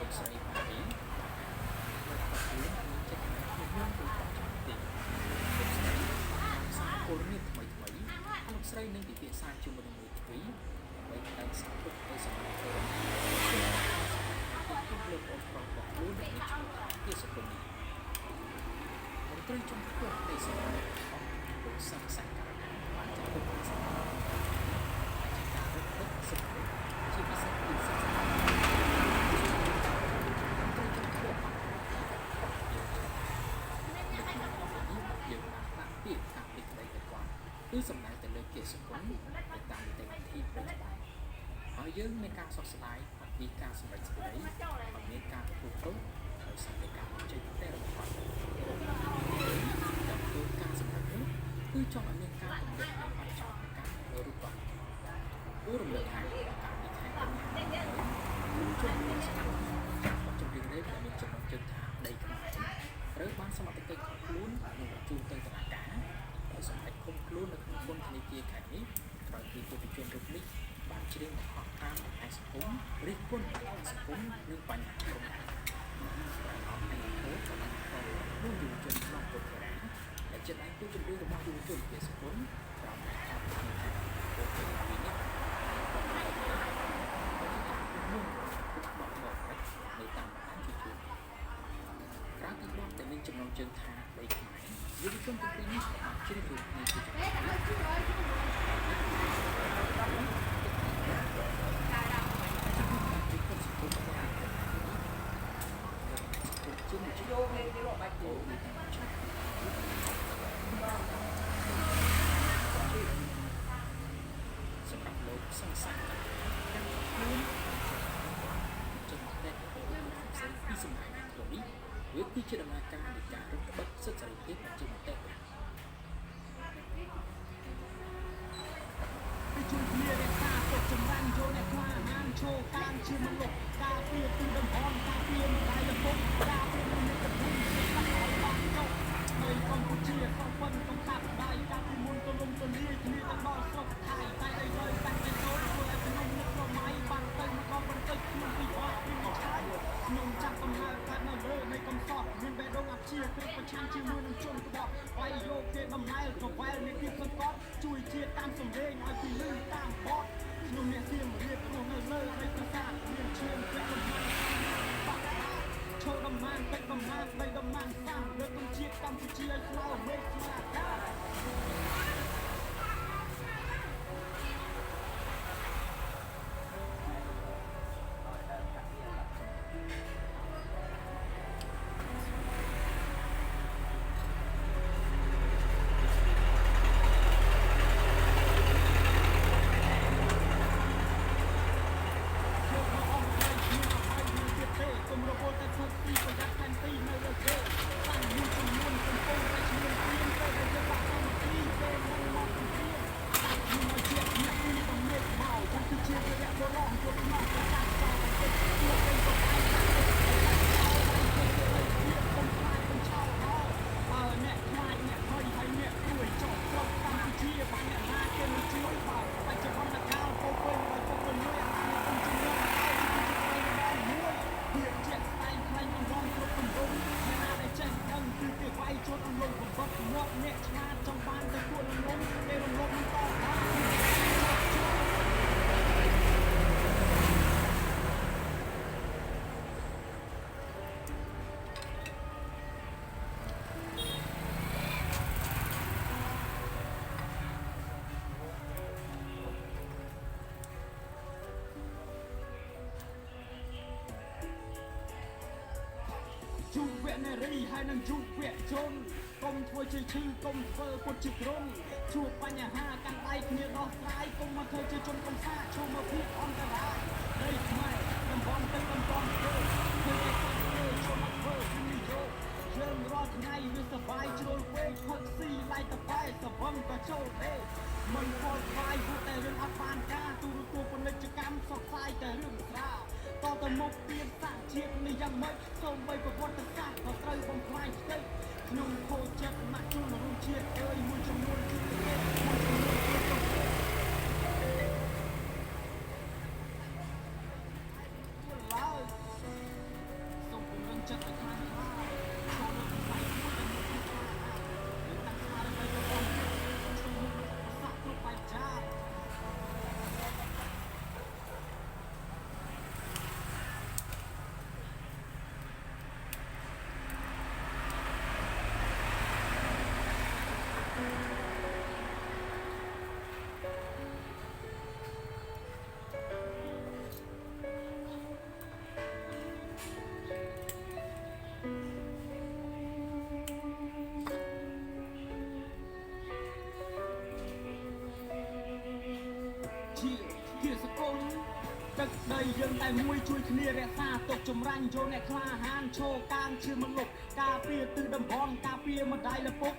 ោកស្រីម៉ារីបានគាត់ខ្លួនមានចេតនាក្នុងទូកចាំទីលោកស្រីបានសារព័ត៌មានថ្មីថ្មីលោកស្រីនឹងពិភាក្សាជាមួយនឹងមេធាវីដើម្បីប្តឹងសារទុកទៅសមត្ថភាពទុកលើបងប្រុសរបស់ខ្លួនដែលមានឈ្មោះថាជាសុគន្ធនេះមន្ត្រីជាន់ខ្ពស់នៃសមាគមលោកសង្សង្ការបានចាត់ទុកសមាគមជាការរឹតបន្តឹងសិទ្ធិមនុស្សជាពិសេសគឺសិទ្ធិមន្ត្រីជាន់ខ្ពស់បានយើងបានដាក់ពាក្យការពីក្តីទៅគាត់គឺសំដៅទៅលើជាសុគន្ធទៅតាមនីតិវិធីផ្លូវច្បាប់ហើយយើងមានការសោកស្ដាយអំពីការសម្រេចសេចក្តីឲ្យមានការទទួលទោសដោយសារតែការបញ្ចេញមតិរបស់គាត់ចង់ធ្វើការសម្រេចនោះគឺចង់ឲ្យមានការទម្លាក់នូវបទចោទប្រកាន់លើរូបគាត់គួររំលឹកថាកាលពីខែកញ្ញាយុវជនមានស្គាល់ចាស់បទចម្រៀងរ៉េបដែលមានចំណងជើងថាដីខ្មែរត្រូវបានសមត្ថកិច្ចឃាត់ខ្លួននិងបញ្ជូនទៅតុលាការដោយសម្រេចឃុំខ្លួននៅក្នុងពន្ធនាគារខេត្តនេះក្រោយពីយុវជនរូបនេះបានច្រៀងបង្ហោះតាមបណ្ដាញសង្គមរិះគន់បញ្ហាសង្គមនិងបញ្ហាព្រំដែនក្រោយមកអាជ្ញាធរក៏បានបន្តខ្លួនយុវជនឡុងពុទ្ធរាដែលជាដៃគូចម្រៀងរបស់យុវជនជាសង្គមក្រោមការចោទប្រកាន់ថាពួកគេពីរនាក់បានជាការញុះញង់បកបកនៅតាមបណ្ដាញ YouTube ក្រៅពីបទដែលមានចំណងជើងថាដីខ្មែរយុវជនទាំងពីរនេះក៏បានជ្រៀងរួមគ្នាជាចំណសម្រាប់លោកសង្សារការខ្លួនចេញតែផ្សេងពីសម្រាប់ខ្លួននេះវាគឺជាដំណើរការនៃការរឹតបន្តឹងសិទ្ធិសេរីភាពបញ្ចេញមតិ ជួយគ្នារក្សាទុកចម្រាញ់យកអ្នកក្លាហានឈរតាមជាមនុស្សការពារទីតំបន់ការពារម្ដាយឪពុកការពារមនុស្សកំពុងតែឲ្យបានចុះនៅកម្ពុជាខំប៉ុនកុំតាប់ដៃកាលពីមុនទលំទលាយគ្នាទៅដល់ស្រុកថៃតែឥឡូវតាំងតែចូលធ្វើឲ្យខ្ញុំនឹកប្រម៉ៃបានទៅមកបន្តិចខ្ញុំពិបាកពីមួយឆៃខ្ញុំចាប់កំណើតកើតនៅលើនៃកំសត់មានបេះដូងអាប់ជាគ្រិតប្រឆាំងជាមួយនឹងជនក្បត់វាយយកគេដំណែលក្រវែលមានភាពសង្កត់ជួយជាតិតាមសម្លេងឲ្យពីលឺតាមបត់ខ្ញុំអ្នកសៀមរាបរស់នៅលើនៃប្រាសាទមានឈាមព្រះមហាបាក់ឈរតំណាងពេជ្រតំណាងដីតំណាងសាំលើកទង់ជាតិកម្ពុជាឲ្យស្លោមេឃស្មាកា យុវនារីហើយនឹងយុវជនកុំធ្វើជាឈឺកុំធ្វើពុតជាក្រុមជួបបញ្ហាកាន់ដៃគ្នាដោះស្រាយកុំមកធ្វើជាជនកំសាឈុំមកភាពអន្តរាយដីខ្មែរតំបន់ទឹកតំបន់ធ្វើធ្វើឲ្យសាច់គេចូលមកធ្វើវិនិយោគយើងរាល់ថ្ងៃវាសបាយជ្រុលពេកផឹកស៊ីឡៃតបែសវឹងក៏ចូលទេមិនខលខ្វាយព្រោះតែរឿងអត់បានការទូរទស្សន៍ពាណិជ្ជកម្មសោកស្ដាយតែរឿងស្រាតទៅមុខទៀតសាក់ជាតិនេះយ៉ាងម៉េចសូម្បីប្រវត្តិសាស្ត្រក៏ត្រូវបំផ្លាញផ្ទៃខ្ញុំខូចចិត្តម៉ាក់ជនរួមជាតិអើយមួយចំនួនគឺគេមួយចំនួនគឺគេឡើយសូមពង្រឹងចិត្តឲ្យខ្លាំងក្លាចូលលើវិស័យមួយដែលមានភាពក្លាហាននិងតាំងស្មារតីរបស់ជួយមុខឧបសគ្គគ្រប់បែបយ៉ាងជាសកលទឹកដីយើងតែមួយជួយគ្នារក្សាទុកចម្រាញ់យកអ្នកក្លាហានឈរកាងឈាមមលុបការពារទិសតំបន់ការពារម្ដាយលពុក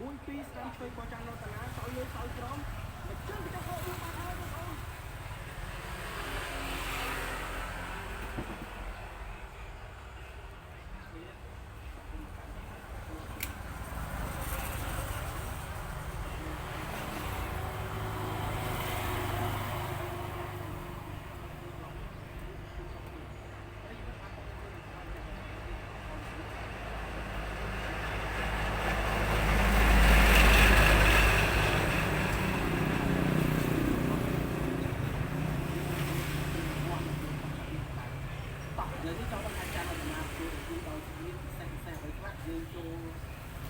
មួយពីរស្ដាំឆ្វេងបចាន់រតនាសោយលើសោយក្រោមមកជើងទៅកោបានហើយបងប្អូន ចូល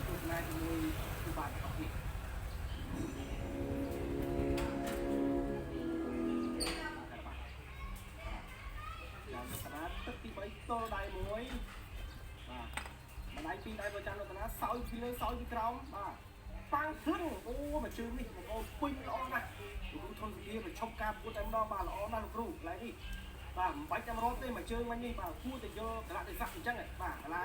ទស្សនាជាមួយគ្រូបាទទាំងអស់គ្នាចាន់រតនាទឹកទី3ទល់ដៃមួយបាទម្ដាយពីរដៃរបស់ចាន់រតនាសោយពីលើសោយពីក្រោមបាទប៉ាំងភ្លឹងអូមួយជើងនេះបងប្អូនពេញល្អណាស់លោកគ្រូធនសុធាប្រឈប់ការប្រកួតតែម្ដងបាទល្អណាស់លោកគ្រូកន្លែងនេះបាទមិនបាច់ចាំរត់ទេមួយជើងមិញនេះបាទគួរតែយកកលៈទេសៈអញ្ចឹងបាទកលា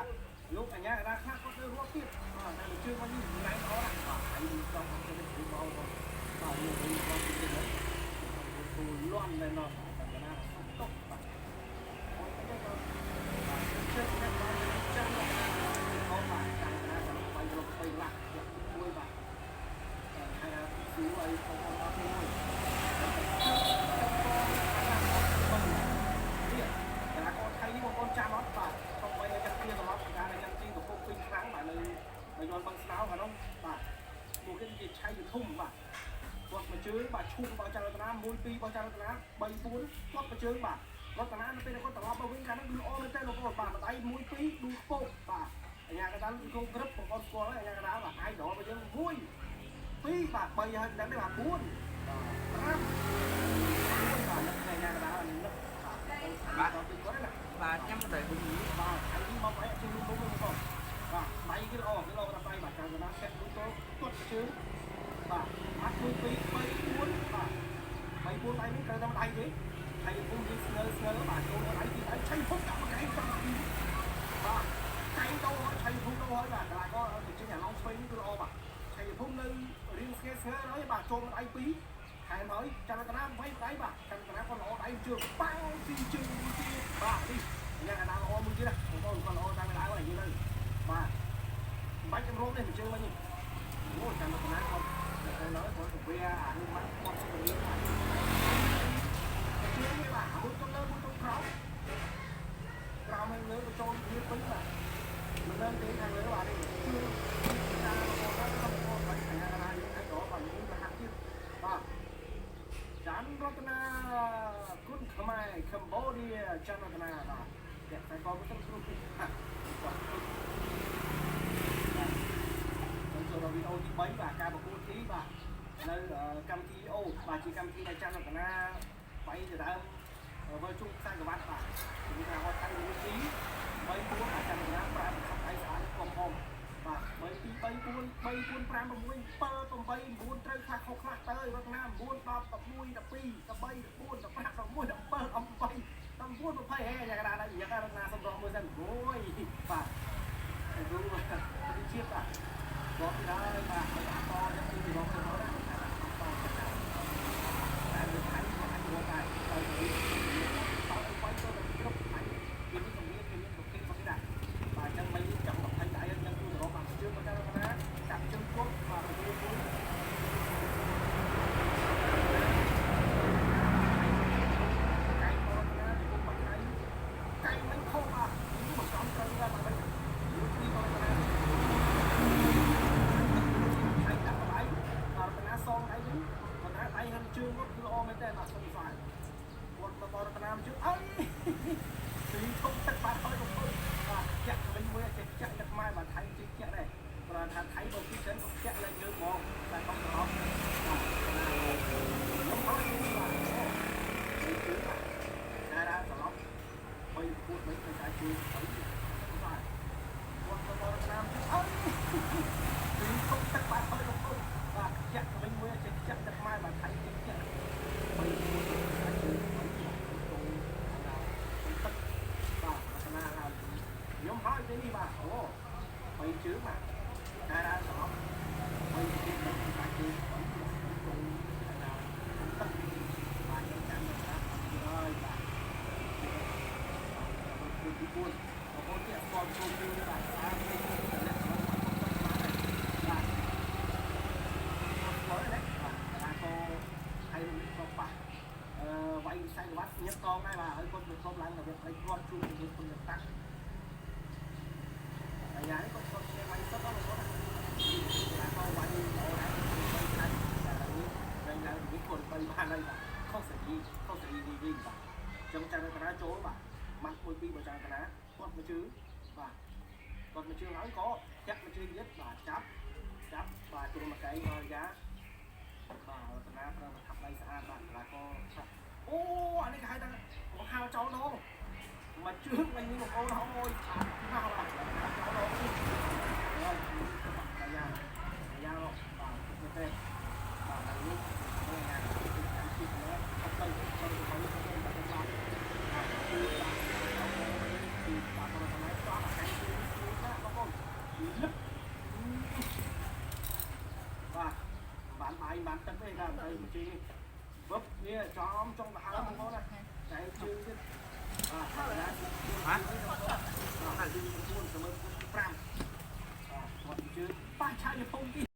លោកអញ្ញាកលាខ្លះគាត់ទៅរត់ទៀតបាទតែមួយជើងមិញនេះណែល្អណាស់បាទហើយចង់អត់ទៅគ្រូបងបាទលោកគ្រូបងទៀតទៅគូលន់តែណោះតែកណាសុំតុកបាទអូនទៅបាទជើងនេះបាទចាំដល់បាទចាំកណាចាំបាយរកទៅឡាក់មួយបាទហើយស៊ូឲ្យបងប្អូនអត់មួយនេះកលាករថៃនេះបងប្អូនចាំអត់បាទសូម្បីតែចាំទីសម្រាប់ការចាំទីកំពុងពេញខ្លាំងបាទនៅយន់បឹងស្នោខាងនោះបាទពួកគេជាឆៃធំបាទគាត់មកជើងបាទឈូសរបស់ចារតនា1 2របស់ចារតនា3 4គាត់មកជើងបាទរតនានៅពេលគាត់ត្រឡប់មកវិញកាលនោះគឺល្អមែនតើបងប្អូនបាទម្ដាយ1 2ឌូខ្ពកបាទអញ្ញាកដាលគោក្រឹបបងប្អូនស្គាល់ហើយអញ្ញាកដាលបាទអាយដល់មកយើង1 2បាទ3ហើយដឹងទេបាទ4 5បាទអញ្ញាកដាលនឹកបាទដល់ទីគាត់ណា បាទខ្ញុំទៅវិញ បាទហើយនេះមកអីជើងលុំបងប្អូនបាទដៃគេល្អគេល្អដល់ដៃបាទចារតនាសេតលុតទាត់ជើងបាទម៉ាត់1 2 3 4បាទ3 4ដៃនេះត្រូវតែដៃទេហើយពុំនិយាយស្ងើស្ងើបាទចូលដៃទីដៃឆៃពុំដាក់មកកែងតាមទីបាទកែងទៅហើយឆៃពុំទៅហើយបាទកន្លែងក៏ទៅចេញអាឡងឆ្វេងនេះគឺល្អបាទឆៃពុំនៅរៀងស្ងើស្ងើហើយបាទចូលដៃពីរថែមហើយចន្ទនាវាយដៃបាទចន្ទនាគាត់ល្អដៃជើងប៉ាំងទីជើងមួយទៀតបាទនេះយ៉ាងណាល្អមួយទៀតណាបងប្អូនគាត់ល្អតាមដៃហើយនិយាយទៅបាទមិនបាច់ជំរុំទេជើងវិញអូចន្ទនាគាត់ទៅឡើយគាត់ទៅវាអានោះមកគាត់សុខភាពបាទជើងនេះបាទមួយទៅលើមួយទៅក្រោមក្រោមហើយលើទៅចូលគ្នាពេញបាទមិនដឹងទេខាងលើបាទនេះជើងតាមរបស់គាត់ទៅបងប្អូនបាទខាងណាយើងអាចដល់បាទនេះមកហាក់ទៀតបាទចន្ទរតនាគុណខ្មែរកម្ពុជាចន្ទរតនាបាទតែតែក៏មិនស្រួលទេបាទចូលដល់វីដេអូទី3បាទការប្រកួតទីបាទនៅកម្មវិធីអូបាទជាកម្មវិធីដែលចន្ទរតនាបាយទៅដើមវិលជុំខ្សែក្រវ៉ាត់បាទគឺថាអត់តាំង1 2 3 4អាចចន្ទរតនាប្រើខាប់ដៃស្អាតកំហំបាទ3 2 3 4 3 4 5 6 7 8 9ត្រូវខ្លះខុសខ្លះទៅរតនា9 10 11 12 13 14 15 16 17 18 19 20ហេយ៉ាងណាដែរយ៉ាងណារតនាសម្រងមួយសិនអូយបាទគ្រូជាតិបាទบอกได้បាទឲ្យអតយ៉ាងទីរងទៅដល់អតតែវាថៃមកអាចរកដែរទៅវាតើទៅទៅគ្រប់ថៃគេមានជំនាញគេមានប្រភេទមកគេដែរបាទអញ្ចឹងមិនចង់20ដៃអញ្ចឹងគឺរកបានជើងមកដល់ណាចាប់ជើងគប់បាទវាមួយកៃមកណាទៅគុំបាច់ដៃកៃមិនខុសបាទមកចំត្រូវដែរបាទមួយទីមកណាសងដៃវិញគាត់ថាដៃហាន់ជើងគាត់គឺល្អមែនតើបាទសុំស្អាតគាត់មកបរតនាជើងអើយទីធំទឹកបាទហើយបងប្អូនបាទចាក់វិញមួយចេះចាក់ទឹកខ្មែរបាទថៃចេះចាក់ដែរព្រោះថាថៃបើពីច្រើនគាត់ចាក់ឡើងយើងហ្មងតែបងត្រឡប់បាទខ្ញុំអត់បាទអូនេះគឺបាទតែរ៉ាត្រឡប់បីពួតបីទៅតែជួយបីបាទគាត់មកបរតនាជើងអើយទីធំទឹកបាទហើយបងប្អូនបាទចាក់វិញមួយចេះចាក់ទឹកខ្មែរបាទថៃចេះចាក់បីពួតទៅជួយបីទៅទឹកបាទរតនាហើយខ្ញុំហើយទៅនេះបាទអូបីជើងបាទតែរ៉ាត្រឡប់បីពួតទៅតែជួយបីទៅទឹកបាទខ្ញុំចាំណាហើយបាទទី4បងប្អូនទៀតស្គាល់ខ្លួនយូរបាទតាមនេះទៅអ្នករបស់បាទបាទណាបាទក៏ហើយក៏ប៉ះវាយខ្សែក្រវ៉ាត់ញៀបកងដែរបាទហើយគាត់ទៅសុំឡើងទៅវាផ្លេចគាត់ជួយជាមួយគុណតាក់អាយ៉ានេះគាត់គាត់ជាវាយសុទ្ធដល់បងប្អូនណាក៏វាយល្អដែរវាយខាច់តែនេះវិញឡើងនេះគាត់ទៅបានហើយបាទខុសសេរីខុសសេរីនេះវិញបាទចឹងចាំកណាចូលបាទម៉ាត់1 2បើចាំកណាគាត់មកជឿបាទគាត់មកជឿហើយក៏ចាក់មក ជើងទៀតបាទចាប់ចាប់បាទជួមកែងមកយ៉ាបាទរតនាប្រើថាប់ដៃស្អាតបាទកីឡាករអូអានេះគេហៅថាហៅចោលដងមកជើងវិញនេះបងប្អូនអូយឆាប់ណាស់បាទចោលដងនេះហើយបាទយ៉ាយ៉ាបាទទៅបាទនេះនេះណាតាមទីនេះអត់ទៅទៅទៅទៅបាទបាទគឺបាទគឺបាទរតនាបាទកាន់ជើងណាបងប្អូនលឹកបាទបានបាយបានទឹកទេបាទទៅមួយជើងវឹបនេះចំចង់ទៅហើមបងប្អូនណាតែជើងទៀតបាទណាហាបាទជើង9ស្មើ5បាទគាត់ជើង